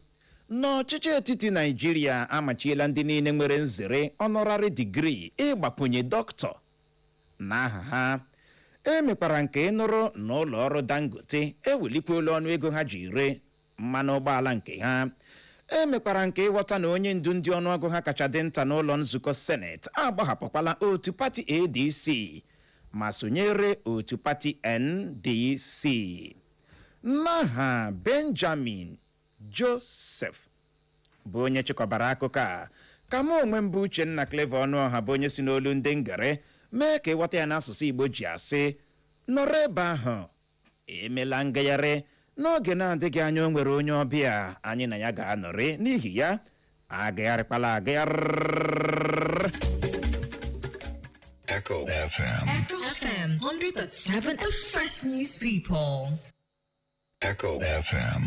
n'ọchịchị etiti Naijiria amachiela ndị niile nwere nzere honorary degree ịgbakwunye dọkịta n'aha ha. E mekwara nke ịnụrụ na ụlọ ọrụ Dangote ewelikwuola ọnụ ego ha ji ree mmanụ ụgbọala nke ha. E mekwara nke ịghọta na onye ndu ndị ọnụọgụ ha kacha dị nta n'ụlọ nzukọ Seneti agbahapụkwala otu pati ADC ma sonyere otu pati NDC. N'aha Benjamin Joseph bụ onye chịkọbara akụkọ a, ka mụ onwe m bụ Uchenna Clever Ọnụọha, bụ onye si n'olu ndị ngere mee ka ịghọta ya n'asụsụ Igbo, ji asị nọrọ ebe ahụ, emela ngagharị. N'oge na-adịghị anya, o nwere onye ọbịa anyị na ya ga-anọrị. N'ihi ya, agagharịkwala agagharị. Echo FM. Echo FM 100.7, the fresh news people. Echo FM.